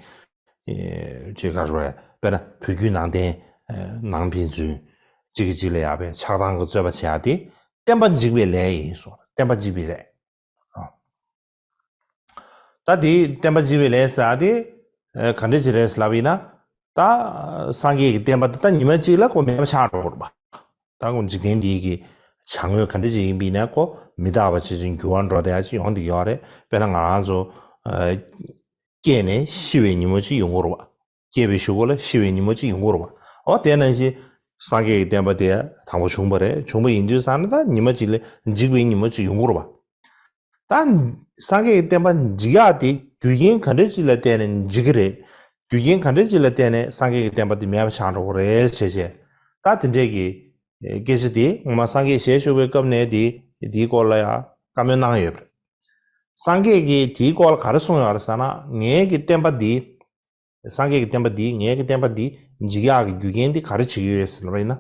ཨེ། ཅེས་ག་རེ་ཟེར། དཔེར་ན་བོད་བརྒྱུད་ནང་བསྟན་ནང་ཕན་ཚུན་གཅིག་གིས་གཅིག་ལ་ཡ་པའི་ཆགས་སྡང་གི་རྩོད་པ་བྱེད་ཡག་དེ་བསྟན་པ་འཇིག་པའི་ལས་ཡིན་གསུངས། བསྟན་པ་འཇིག་པའི་ལས། ཨ། ད་དེ་བསྟན་པ་འཇིག་པའི་ལས་ཟེར་ཡག་དེ་ག་འདྲ་ཅིག་རེད་ཟེར་ལབ་ཡིན་ན། ད་སངས་རྒྱས་ཀྱི་བསྟན་པ་དེ་ད་ཉི་མ་གཅིག་ལ་ཁོ་མེད་པ་ཆགས་འགྲོ་གི་རེད་པ། ད་ཁོ་འཇིག་རྟེན་འདི་གི་བྱ་དངོས་ག་འདྲ་ཅིག་ཡིན་པ་ཡིན་ན་ཁོ་མི་རྟག་པ་ཇི་བཞིན་འགྱུར་བ་འགྲོ་བསྡད་ཡག་ཅིག་ཡོང་བསྡད་ཀྱི་ཡོད་རེད། དཔེར་ན་ང་རང་ཚོ་ཨ་སྐྱེས་ནས་ཤི་བའི་ཉིན་མོ་ཅིག་ཡོང་གི་རེད་པ། སྐྱེས་པའི་གཞུག་གུ་ལ་ཤི་བའི་ཉིན་མོ་ཅིག་ཡོང་གི་རེད་པ། འོ་དེ་ནང་བཞིན་སངས་རྒྱས་ཀྱི་བསྟན་པ་དེ་དང་པོ་བྱུང་བ་རེད། བྱུང་བ་ཡིན་དུས་ཙང་ནས་ད་ཉི་མ་གཅིག་ལ་འཇིག་པའི་ཉིན་མོ་ཅིག་ཡོང་གི་རེད་པ། ད་སངས་རྒྱས་ཀྱི་བསྟན་པ་འཇིག་ཡག་དེ་རྒྱུ་རྐྱེན་ག་འདྲ་ཅིག་ལ་བརྟེན་ནས་འཇིག་གི་རེད། རྒྱུ་རྐྱེན་ག་འདྲ་ཅིག་ལ་བརྟེན་ནས་སངས་རྒྱས་ཀྱི་བསྟན་པ་དེ་མེད་པ་ཆགས་འགྲོ་གི་རེད་ཟེར་བྱས། ད་དེ་འདྲས་ཀྱི་སྐད་ཆ་དེ་སྔོན་མ་སངས་རྒྱས་ཞལ་བཞུགས་པའི་སྐབས་ནས་དེ་དེའི་སྐོར་ལ་ཡང་བཀའ་མོལ་གནང་ཡོད་པ་རེད། སངས་རྒྱས་ཀྱིས་དེའི་སྐོར་ལ་ག་རེ་གསུངས་ཡོད་རེད་ཟེར་ན། ངའི་གི་བསྟན་པ་འདི། སངས་རྒྱས་ཀྱི་བསྟན་པ་འདི། ངའི་གི་བསྟན་པ་འདི་འཇིག་ཡག་གི་རྒྱུ་རྐྱེན་འདི་ག་རེ་བྱེད་ཀྱི་ཡོད་ཟེར་ལབ་པ་ཡིན་ན།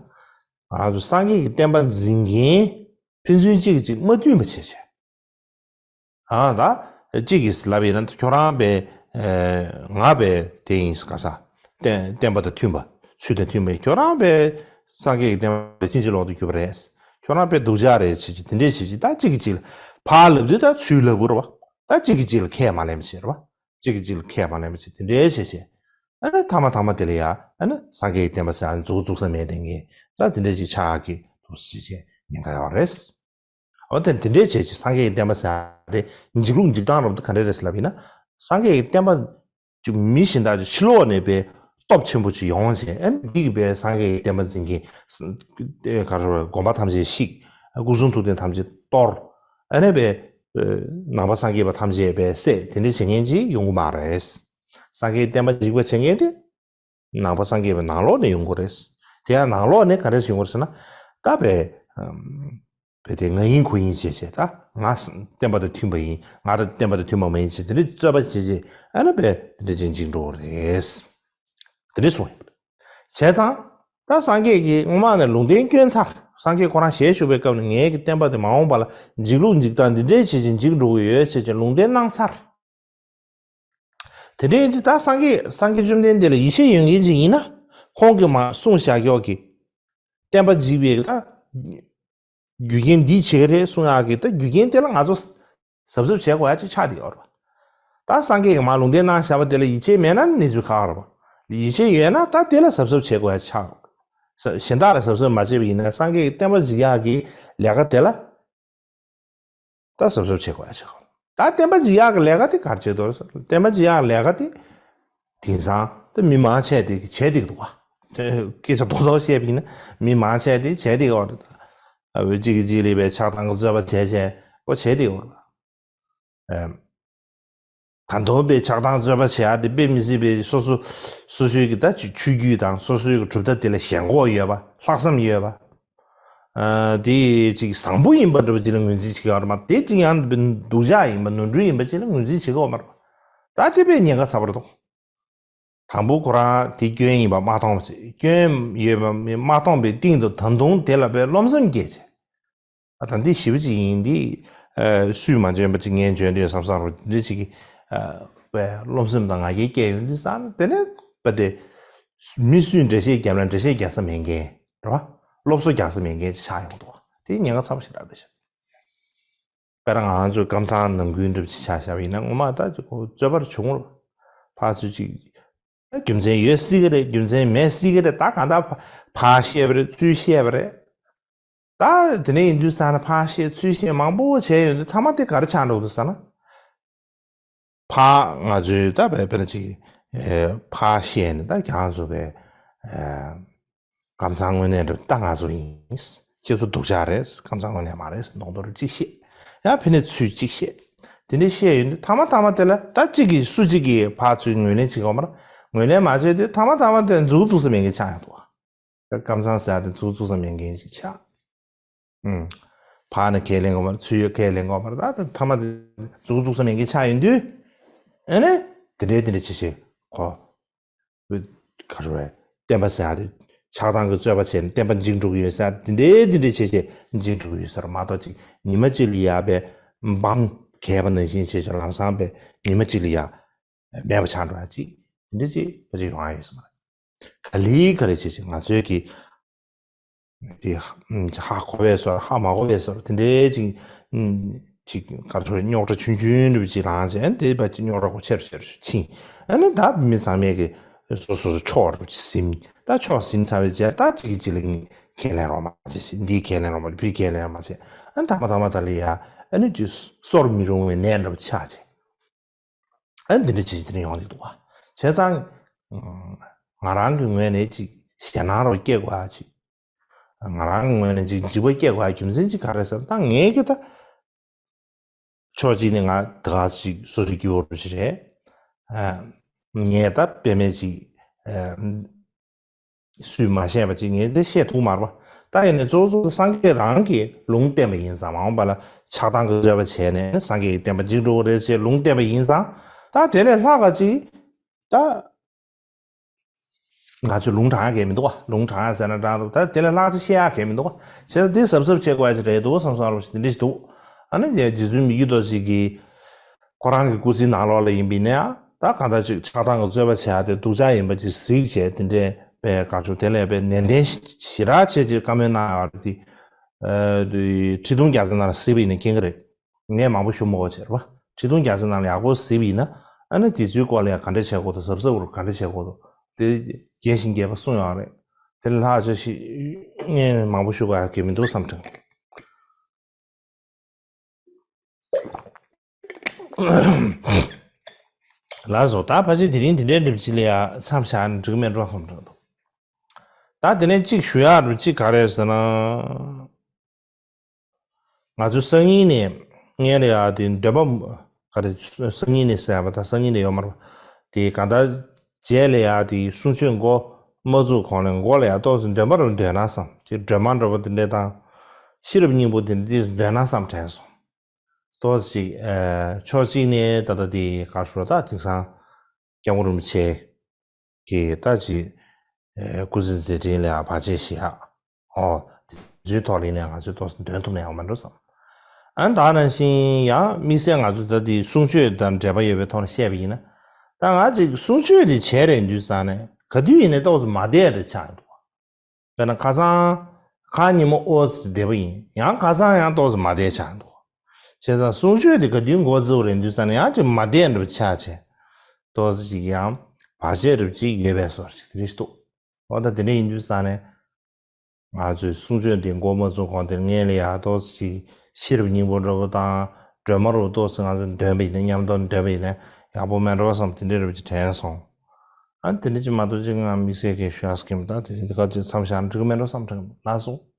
ང་ཚོ་སངས་རྒྱས་ཀྱི་བསྟན་པ་འཛིན་མཁན་ཕན་ཚུན་གཅིག་གིས་གཅིག་མ་མཐུན་པ་བྱས་བྱས། ཨ་ད། གཅིག་གིས་ལབ་ཡིན་ན་ཁྱོད་རང་པའི། ཨེ། ང་པའི་དེ་ཡིན་ག་ས། བསྟན་བསྟན་པ་དང་མཐུན་པ། ཚུལ་དང་མཐུན་པའི་ཁྱོད་རང་པའི་སངས་རྒྱས་ཀྱི་བསྟན་པ་ཕྱིན་ཅི་ལོག་ཏུ་གྱུར་པ་རེད། ཁྱོད་རང་པའི་སྡུག་ཅག་རེད་བྱེད་ཅིག་དེ་འདྲས་བྱེད་ཅིག་ད་གཅིག་གིས་གཅིག་ལ་ཕར་ལབ་དུས་ད་ཚུར་ལབ་དགོས་རེད་པ། ད་གཅིག་གིས་གཅིག་ལ་ཁས་མ་ལེན་པ་བྱེད་རེད་པ། གཅིག་གིས་གཅིག་ལ་ཁས་མ་ལེན་པ་བྱེད་དེ་འདྲས་བྱེད་བྱེད། ཨ་ནི་མཐའ་མ་མཐའ་མ་དེ་ལ་ཡ་ཨ་ནི་སངས་རྒྱས་ཀྱི་བསྟན་པ་ཟེར་ཡ་འཛུགས་འཛུགས་ས་མེད་དེ་ངས་ད་དེ་འདྲས་ཅིག་ཆགས་ཀྱི་འདུག་ཟེར་བྱེད་ཉེན་ཁ་ཡོད་རེད། འོ་དེ་དེ་འདྲའི་བྱས་ཀྱི་སངས་རྒྱས་ཀྱི་བསྟན་པ་ཟེར་ཡ་དེ་འཇིག་ལུགས་འཇིག་སྟངས་རབ་ཏུ་ག་འདྲ་རེད་ཟེར་ལབ་ཡིན་ན། སངས་རྒྱས་ཀྱི་བསྟན་པ་ཅིག་མི་གཞན་དག་ཅིག་ཕྱི་ལོགས་ནས་པའི་སྟོབས་ཆེན་པོ་ཅིག་ཡོང་བྱས། ཨ་ནི་འདི་གིས་པའི་སངས་རྒྱས་ཀྱི་བསྟན་པ་འཛིན་མཁན་ག་རེ་དགོན་པ་ཐམས་ཅད་བཤིག་སྐུ་གསུང་ཐུགས་རྟེན་ཐམས་ཅད་གཏོར། ཨ་ནི་པའི་ནང་པ་སངས་རྒྱས་པ་ཐམས་ཅད་པའི་བསད། དེ་འདྲ་བྱེད་མཁན་ཅིག་ཡོང་གི་མ་རེད། སངས་རྒྱས་ཀྱི་བསྟན་པ་འཇིག་པ་བྱེད་མཁན་དེ། ནང་པ་སངས་རྒྱས་པའི་ནང་ལོགས་ནས་ཡོང་གི་རེད། དེ་ཡང་ནང་ལོགས་ནས་ག་རེ་ཡོང་གི་རེད་ཟེར་ན། ད་བས། བས་དེ་ང་ཡིན་ཁོ་ཡིན་བྱས་བྱས། ད་ང་བསྟན་པ་དང་མཐུན་པ་ཡིན། ང་རང་བསྟན་པ་དང་མཐུན་པ་མ་ཡིན་བྱས་དེ་འདྲའི་རྩོད་པ་བྱས་བྱས། ཨ་ནི་བས་དེ་འདྲ་ཅིག་འཇིག་འགྲོ་གི་རེད། དེ་འདྲ་གསུངས་ཡོད། བྱས་ཙང་། ད་སངས་རྒྱས་ཀྱིས་སྔོན་མ་ནས་ལུང་བསྟན་བསྐྱོན་ཚར། སངས་རྒྱས་ཁོ་རང་ཞལ་བཞུགས་པའི་སྐབས་ནས་ངའི་གི་བསྟན་པ་དེ་མ་འོངས་པ་ལ་འཇིག་ལུགས་འཇིག་སྟངས་འདི་འདྲའི་བྱས་བྱས་འཇིག་འགྲོ་གི་ཡོད་བྱས་བྱས་ལུང་བསྟན་གནང་ཚར། དེ་འདྲ་ཡིན་དུས་ད་སངས་རྒྱས་སངས་རྒྱས་བཅོམ་ལྡན་འདས་ལ་ཡིད་ཆེས་ཡོད་མཁན་ཅིག་ཡིན་ན། ཁོང་གིས་མ་གསུངས་བཞག་ཀྱོག་གི་བསྟན་པ་འཇིག་པའི་ད་རྒྱུ་རྐྱེན་འདིས་བྱེད་ཀྱི་རེད་གསུང་ཡག་གི་ད་རྒྱུ་རྐྱེན་དེ་ལ་ང་ཚོ་གཟབ་གཟབ་བྱེད་དགོས་ཡ་ཅིག་ཆགས་བསྡད་ཡོད་རེད་པ། ད་སངས་རྒྱས་ཀྱིས་མར་ལུང་བསྟན་གནང་བཞག་པ་དེ་ལ་ཡིད་ཆེས་མེད་ན་གནས་ཚུལ་ཁག་ཁག་རེད་པ། ཡིད་ཆེས་ཡོད་ན་ད་དེ་ལ་གཟབ་གཟབ་བྱེད་དགོས་ཡ་ཆགས་འགྲོ། གཞན་དག་ལ་གཟབ་གཟབ་མ་བྱས་པ་ཡིན་ན་སངས་རྒྱས་ཀྱི་བསྟན་པ་འཇིག་ཡག་གི་ལས་ཀ་དེ་ལ་ད་གཟབ་གཟབ་བྱེད་དགོས་ཡ་ཆགས་འགྲོ། ད་བསྟན་པ་འཇིག་ཡག་གི་ལས་ཀ་དེ་ག་རེ་བྱེད་དོ་རེད་ཟེར་ན། བསྟན་པ་འཇིག་ཡག་གི་ལས་ཀ་དེ་དེང་སང་ད་མི་མང་ཆེ་དེ་བྱེད་བསྡད་ཀྱི་འདུག་ག། དེ་སྐད་ཆ་རྡོག་རྡོག་བཤད་པ་ཡིན་ན་མི་མང་ཆེ་དེ་བྱེད་བསྡད་ཀྱི་ཡོད་རེད། ཨ་འོས་གཅིག་གིས་གཅིག་ལ་ཡ་ཆགས་སྡང་གི་རྩོད་པ་བྱས་བྱས་ཨོ་བྱེད་བསྡད་ཀྱི་ཡོད་རེད། ཨེམ། གང་ལྟར་པའི་ཆགས་སྡང་རྩོད་པ་བྱེད་ཡག་དེ་དཔེ་མི་སྲིད་པའི་སོ་སོ་སོ་སོའི་གི་ད་ཅིག་ཆོས་བརྒྱུད་དང་སོ་སོའི་གི་གྲུབ་མཐའ་དེ་ལ་ཞེན་ཁོག་ཡོད་པ། ལྷག་བསམ་ཡོད་པ། ཨ་དེ་ཅིག་བཟང་པོ་ཡིན་པ་འདྲ་པོ་ཅིག་ལ་ངོས་འཛིན་བྱེད་ཀྱི་ཡོད་རེད་མ་གཏོགས། དེ་ཅིག་ཡང་སྡུག་ཅག་ཡིན་པ་ནོར་འཁྲུལ་ཡིན་པ་ཅིག་ལ་ངོས་འཛིན་བྱེད་ཀྱི་ཡོད་མ་རེད་པ། ད་དེ་དཔེ་ཉེན་ཁ་ཚ་པོ་རེད་དོ། དང་པོ་ཁོ་རང་དེ་སྐྱོན་ཡིན་པ་མ་མཐོང་བ་བྱས། སྐྱོན་ཡོད་པ་མ་མཐོང་པའི་སྟེང་དུ་ད་དུང་དེ་ལ་དཔེ་རློམ་སེམས་སྐྱེས་བྱས། ཨ་ད་འདི་ཞེ་པོ་ཅིག་ཡིན། འདི་ཨ་སུས་མ་འཇོན་པ་ཅིག་ངས་འཇོན་འདོད་བསམ་བསམ་རོ། འདི་ཅིག་གི་ཨ་དཔེ་རློམ་སེམས་དང་ང་རྒྱལ་སྐྱེས་ཡོང་དུས་ཙང་དེ་ནས་དཔེ་དེ་མི་སུས་འགྲེལ་བཤད་བརྒྱབ་ན་འགྲེལ་བཤད་རྒྱག་ས་མེད་མཁན་རེད་པ། སློབ་གསོ་རྒྱག་ས་མེད་མཁན་ཅིག་ཆགས་ཡོང་གི་འདུག་པ། དེ་ཉེན་ཁ་ཚ་པོ་ཞེ་དྲག་རེད་ཤག། དཔེར་ན་ང་ཚོ་ཀམ་ཚང་ནང་ཁུལ་འདྲ་པོ་ཅིག་ཆ་བཞག་པ་ཡིན་ན་ངོ་མ་ད་ཅིག་གོ་རྩོད་པ་རེ་བྱུང་རེད། ཕར་ཚུར་ཅིག་རྒྱུ་མཚན་ཡོད་སྲིད་ཀྱི་རེད། རྒྱུ་མཚན་མེད་སྲིད་ཀྱི་རེད། ད་གང་ལྟར་ཕ་ཕར་བཤད་པ་རེད། ཚུར་བཤད་པ་རེད། ད་དེ་འདྲ་ཡིན་དུས་ཙང་ནས་ཕར་བཤད་ཚུར་བཤད་མང་པོ་བྱས་ཡོང་དུས་ཚང་མ་དེ་ག་རེ་ཆགས་འགྲོ་གི་འདུག་ཟེར་ན། ཕར་ང་ཚོའི་ད་དཔེ་དཔེར་ན་ཅིག་ཨེ་ཕར་བཤད་ནས་ད་ཁྱེད་རང་ཚོ་དཔེ་ཨེ་ཀམ་ཚང་དངོས་གནས་འདྲ་ད་ང་ཚོ་ཡིན། ཁྱེད་ཚོ་སྡུག་ཅག་རེད། ཀམ་ཚང་དངོས་གནས་མ་རེད། མདོག་མདོག་རེད་ཅིག་བཤད། ཡང་ཕ་ནས་ཚུར་ཅིག་བཤད། དེ་འདྲ་བཤད་ཡོང་དུས་ཐ་མ་ཐ་མ་དེ་ལ་ད་གཅིག་གིས་སུ་གཅིག་གིས་ཕར་ཚུར་ངོས་ལེན་བྱེད་ཀྱི་ཡོད་མ་རེད། ངོས་ལེན་མ་བྱས་དུས་ཐ་མ་ཐ་མ་དེ་མཛུབ་བཙུགས་ས་མེད་མཁན་ཆགས་ཡོང་འདུག་པ། ཀམ་ཚང་ཟེར་ཡ་དེ་མཛུབ་བཙུགས་ས་མེད་མཁན་ཞིག་ཆགས། ཨུམ། ཕར་ནས་ཁས་ལེན་དགོས་མ་རེད། ཚུར་ཡོད་ཁས་ལེན་དགོས་མ་རེད། ད་ད་ཐ་མ་དེ་མཛུབ་བཙུགས་ས་མེད་མཁན་ཆགས་ཡོང་དུས། ཨ་ནི་དེ་འདྲའི་དེ་འདྲ་བྱེད་བྱེད་ཁོ། ག་རེ་རེད། བསྟན་པ་ཟེར་ཡ་དེ་ཆགས་སྡང་གི་རྩོད་པ་བྱས་ནས་བསྟན་པ་འཇིག་འགྲོ་གི་ཡོད་ཟེར་ཡ་དེ་འདྲའི་དེ་འདྲའི་བྱེད་བྱེད་འཇིག་འགྲོ་གི་ཡོད་ཟེར་མ་གཏོགས་ཅིག་ཉི་མ་གཅིག་ལ་ཡ་དཔེ་འབངས་གས་པ་ནང་བཞིན་བྱེད་བྱེད་ལམ་སང་དཔེ་ཉི་མ་གཅིག་ལ་ཡ་མེད་པ་ཆགས་འགྲོ་ཡ་ཅིག་དེ་འདྲ་ཅིག་ཕལ་ཆེར་ཡོང་ཡ་ཡོད་ས་མ་རེད། ག་ལེ་ག་ལེ་བྱེད་བྱེད་ང་ཚོའི་གི་དེ་ཧ་གོ་བས་སོ་ཧ་མ་གོ་བས་སོ་དེ་འདྲའི་ཅིག་ཅིག་ག་རེ་རེད། རྙོག་དྲ་ཆུང་ཆུང་འདྲ་པོ་ཅིག་ལངས་བྱས། དེ་བ་ཅིག་རྙོག་དྲ་གོ་ཆེར་ཆེར་ཕྱིན། ཨ་ནི་ད་མི་ཚང་མས་གི་སོ་སོ་སོ་ཕྱོགས་འདྲ་པོ་ཅིག་ཟིན། ད་ཕྱོགས་ཟིན་ཚར་བའི་རྗེས་ད་གཅིག་གིས་གཅིག་ལ་ངས་ཁས་ལེན་རོགས་མ་བྱེད་ཟེར། འདིས་ཁས་ལེན་རོགས་མ་བྱེད། བུས་ཁས་ལེན་རོགས་མ་བྱེད། ཨ་ནི་ཐ་མ་ཐ་མ་ད་ལ་ཡ་ཨ་ནི་ཅིག་གསོ་རུ་མི་རུང་བའི་ནད་འདྲ་པོ་ཆགས་བྱས། ཨ་འདི་འདྲ་བྱེད་ཀྱི་དེ་འདྲ་ཡོང་གི་འདུག་བ། བྱས་ཙང་། ང་རང་གི་ངོས་ནས་ཅིག་ཞེད་སྣང་རོ་སྐྱེ་དགོས་ཅིག་ང་རང་གི་ངོས་ནས་ཅིག་འཇིགས་པ་སྐྱེ་དགོས་རྒྱུ་མཚན་ཅིག་ག་རེ་ཟེར་ན་ད་ངས་ཀྱི་ད། ཕྱོགས་གཅིག་ནས་ང་ད་ག་ཅིག་སོ་སོའི་སྐྱེ་བོ་རུ་ཅིག་རེད། ཨ། ངས་ད་དཔེ་མེད་ཅིག་ཨ། སུས་མ་བཤད་པ་ཅིག་ངས་དེ་བཤད་ཐུབ་མ་རེད་པ། ད་ཡིན་ནའི་གཙོ་བོ་གཙོ་བོ་སངས་རྒྱས་རང་གིས་ལུང་བསྟན་པ་ཡིན་ཙང་མ་འོངས་པ་ལ་ཆགས་སྡང་གི་རྩོད་པ་བྱས་ནས་སངས་རྒྱས་ཀྱི་བསྟན་པ་འཇིག་འགྲོ་གི་རེད་ཅེས་ལུང་བསྟན་པ་ཡིན་ཙང་། ད་དེ་ལས་ལྷག་ག་ཅིག་ད་ང་ཚོས་ལུང་དྲང་ཡ་གལ་མི་འདུག་བ། ལུང་དྲང་ཡ་ཟེར་ན་དྲང་འདུག་ད་དེ་ལས་ལྷག་ཅིག་བཤད་ཡ་གལ་མི་འདུག་བ། བྱས་ཙང་འདི་གཟབ་གཟབ་བྱེད་དགོས་ཡ་ཅིག་རེད་འདུག་བསམ་བསམ་རོགས་ཞིག་འདི་འདྲ་ཞིག་འདུག་ཨ་ནི་རྗེ་བཙུན་མི་བསྐྱོད་རྡོ་རྗེ་གིས། ཁོ་རང་གི་སྐུ་ཚེའི་ནང་ལོགས་ལ་ཡིན་པ་ཡིན་ན་ཡང་ད་གང་ལྟར་ཅིག་ཆགས་སྡང་གི་རྩོད་པ་བྱེད་ཡ་དེ་སྡུག་ཅག་ཡིན་པ་ཅིག་གཟིགས་བྱས་དེ་འདྲའི་དཔེ་དགའ་ཕྱོགས་དེ་ལས་དཔེ་ནན་ཏན་ཞེ་དྲག་བྱས་ཅིག་བཀའ་མོལ་གནང་ཡོད་རེད་དེ། ཨ་ཁྲི་སྟོང་རྒྱ་མཚོའི་ནང་ལ་གཟིགས་པ་ཡིན་ན་མཁྱེན་གི་རེད། ངས་མང་པོ་ཞུ་མི་དགོས་བྱས་རེད་བ། ཁྲི་སྟོང་རྒྱ་མཚོའི་ནང་ལ་ཡག་པོ་གཟིགས་པ་ཡིན་ན་ཨ་ནི་དེ་ཚོའི་སྐོར་ལ་ཡང་ག་འདྲ་བྱེད་དགོས་འདུག་གཟབ་གཟབ་རུ་ག་འདྲ་བྱེད་དགོས་འདུག་དེ་རྒྱས་ཤིང་རྒྱས་པ་གསུངས་ཡོད་རེད། དེ་ལས་ལྷག་ཅིག་ངས་མང་པོ་ཞུ་དགོས་ཡ་གི་མི་འདུག་བསམ་དྲན། ལགས་སོ། ད་ཕལ་ཆེར་དེ་རིང་དེ་འདྲའི་འགྲིམ་ཅིག་ལ་ཡ་མཚམས་བཞག་ན་འགྲིག་མེད་འགྲོ་སོང་འགྲོ་འདུག་ད་དེ་ནས་གཅིག་ཞུ་ཡག་རུ་གཅིག་ག་རེ་ཟེར་ན། ང་ཚོ་སང་ཉིན་ནས་ངས་ལ་ཡ་དེ་འདོན་པ་ག་རེ་སང་ཉིན་ནས་ཟེར་བ་དང་སང་ཉིན་ནས་ཡོད་མ་རེད་པ། དེ་གང་ལྟར་རྗེས་ལ་ཡ་དེ་གསུང་ཆོས་འགོ་མ་བཙུགས་གོང་ནས་འགོ་ལ་ཡ་ཏོག་ཙམ་འདོན་པ་རུ་འདོན་ན་བསམ་དེ་སྒྲོལ་མ་འདྲ་པོ་དེ་འདྲས་དང་། ཤེས་རབ་སྙིང་པོ་དེ་འདྲས་འདོན་ན་བསམ་དྲན་སོང་། ཏོག་ཙམ་ཅིག་ཨ་ཕྱོགས་གཅིག་ནས་ད་ལྟ་དེ་ག་རེ་ཞུ་ད་དེང་སང་སྐྱབས་མགོན་རིན་པོ་ཆེ་གི་ད་ཅིག་ཨ་སྐུ་ཚེ་མཛད་འཕྲིན་ལ་ཡང་བར་ཆད་བཞག་ཨོ། དེ་ཚོའི་ཐོག་ལ་ནས་ང་ཚོས་ཏོག་ཙམ་འདོན་ཐུབ་ན་ཡག་མ་འགྲོ་བསམ། ཨ་ནི་ད་ནང་བཞིན་ཡང་དམིགས་བསལ་ང་ཚོ་ད་དེ་གསུང་ཆོས་དང་འབྲེལ་བ་ཡོད་པའི་ཐོག་ནས་བཤད་པ་ཡིན་ན། ད་ང་ཅིག་གསུང་ཆོས་དེ་བྱས་རན་དུས་ཙང་ནས་ག་དུས་ཡིན་ནའི་ཏོག་ཙམ་མ་བདེ་རེ་ཆགས་འདུག་དཔེར་ན་ཁ་སང་ཁ་ཉིན་མོ་ཨོ་ཙི་བདེ་པོ་ཡིན། ཡང་ཁ་སང་ཡང་ཏོག་ཙམ་མ་བདེ་ཆགས་འདུག་བྱས་ཙང་གསུང་ཆོས་དེ་ག་དུས་འགོ་བཙུགས་རེད་འདུག་ས་ནས་ཡང་ཅིག་མ་བདེ་འདྲ་པོ་ཆགས་བྱས། ཏོག་ཙམ་ཅིག་ཡང་བར་ཆད་འདྲ་པོ་ཅིག་ཡོད་པའི་བཟོ་ཞིག་དེ་རེད་འདུག་འོ་ད་དེ་འདྲ་ཡིན་དུས་ས་ནས། ང་ཚོས་གསུང་ཆོས་འདི་འགོ་མ་བཙུགས་གོང་དེར་སྔོན་ལ་ཡ་ཏོག་ཙམ་ཅིག་ཤེས་རབ་སྙིང་པོ་འདྲ་པོ་དང་སྒྲོལ་མ་རུ་ཏོག་ཙམ་ང་ཚོས་འདོན་པ་ཡིན་ན། མཉམ་དུ་འདོན་པ་ཡིན་ན་ཡག་པོ་མེད་འགྲོ་བསམ་དེ་འདྲའི་རུ་ཅིག་དྲན་སོང་། ཨ་དེ་འདྲ་ཅིག་མ་གཏོགས་ཅིག་ང་དམིགས་བསལ་གྱི་ཞུ་ཡག་གི་མི་འདུག་དེ་རིང་འདི་ག་ཅིག་མཚམས་བཞག་ན་འགྲིག་གི་མེད་འགྲོ་བསམ་དྲན་གི་མི་འདུག་ལགས་སོ།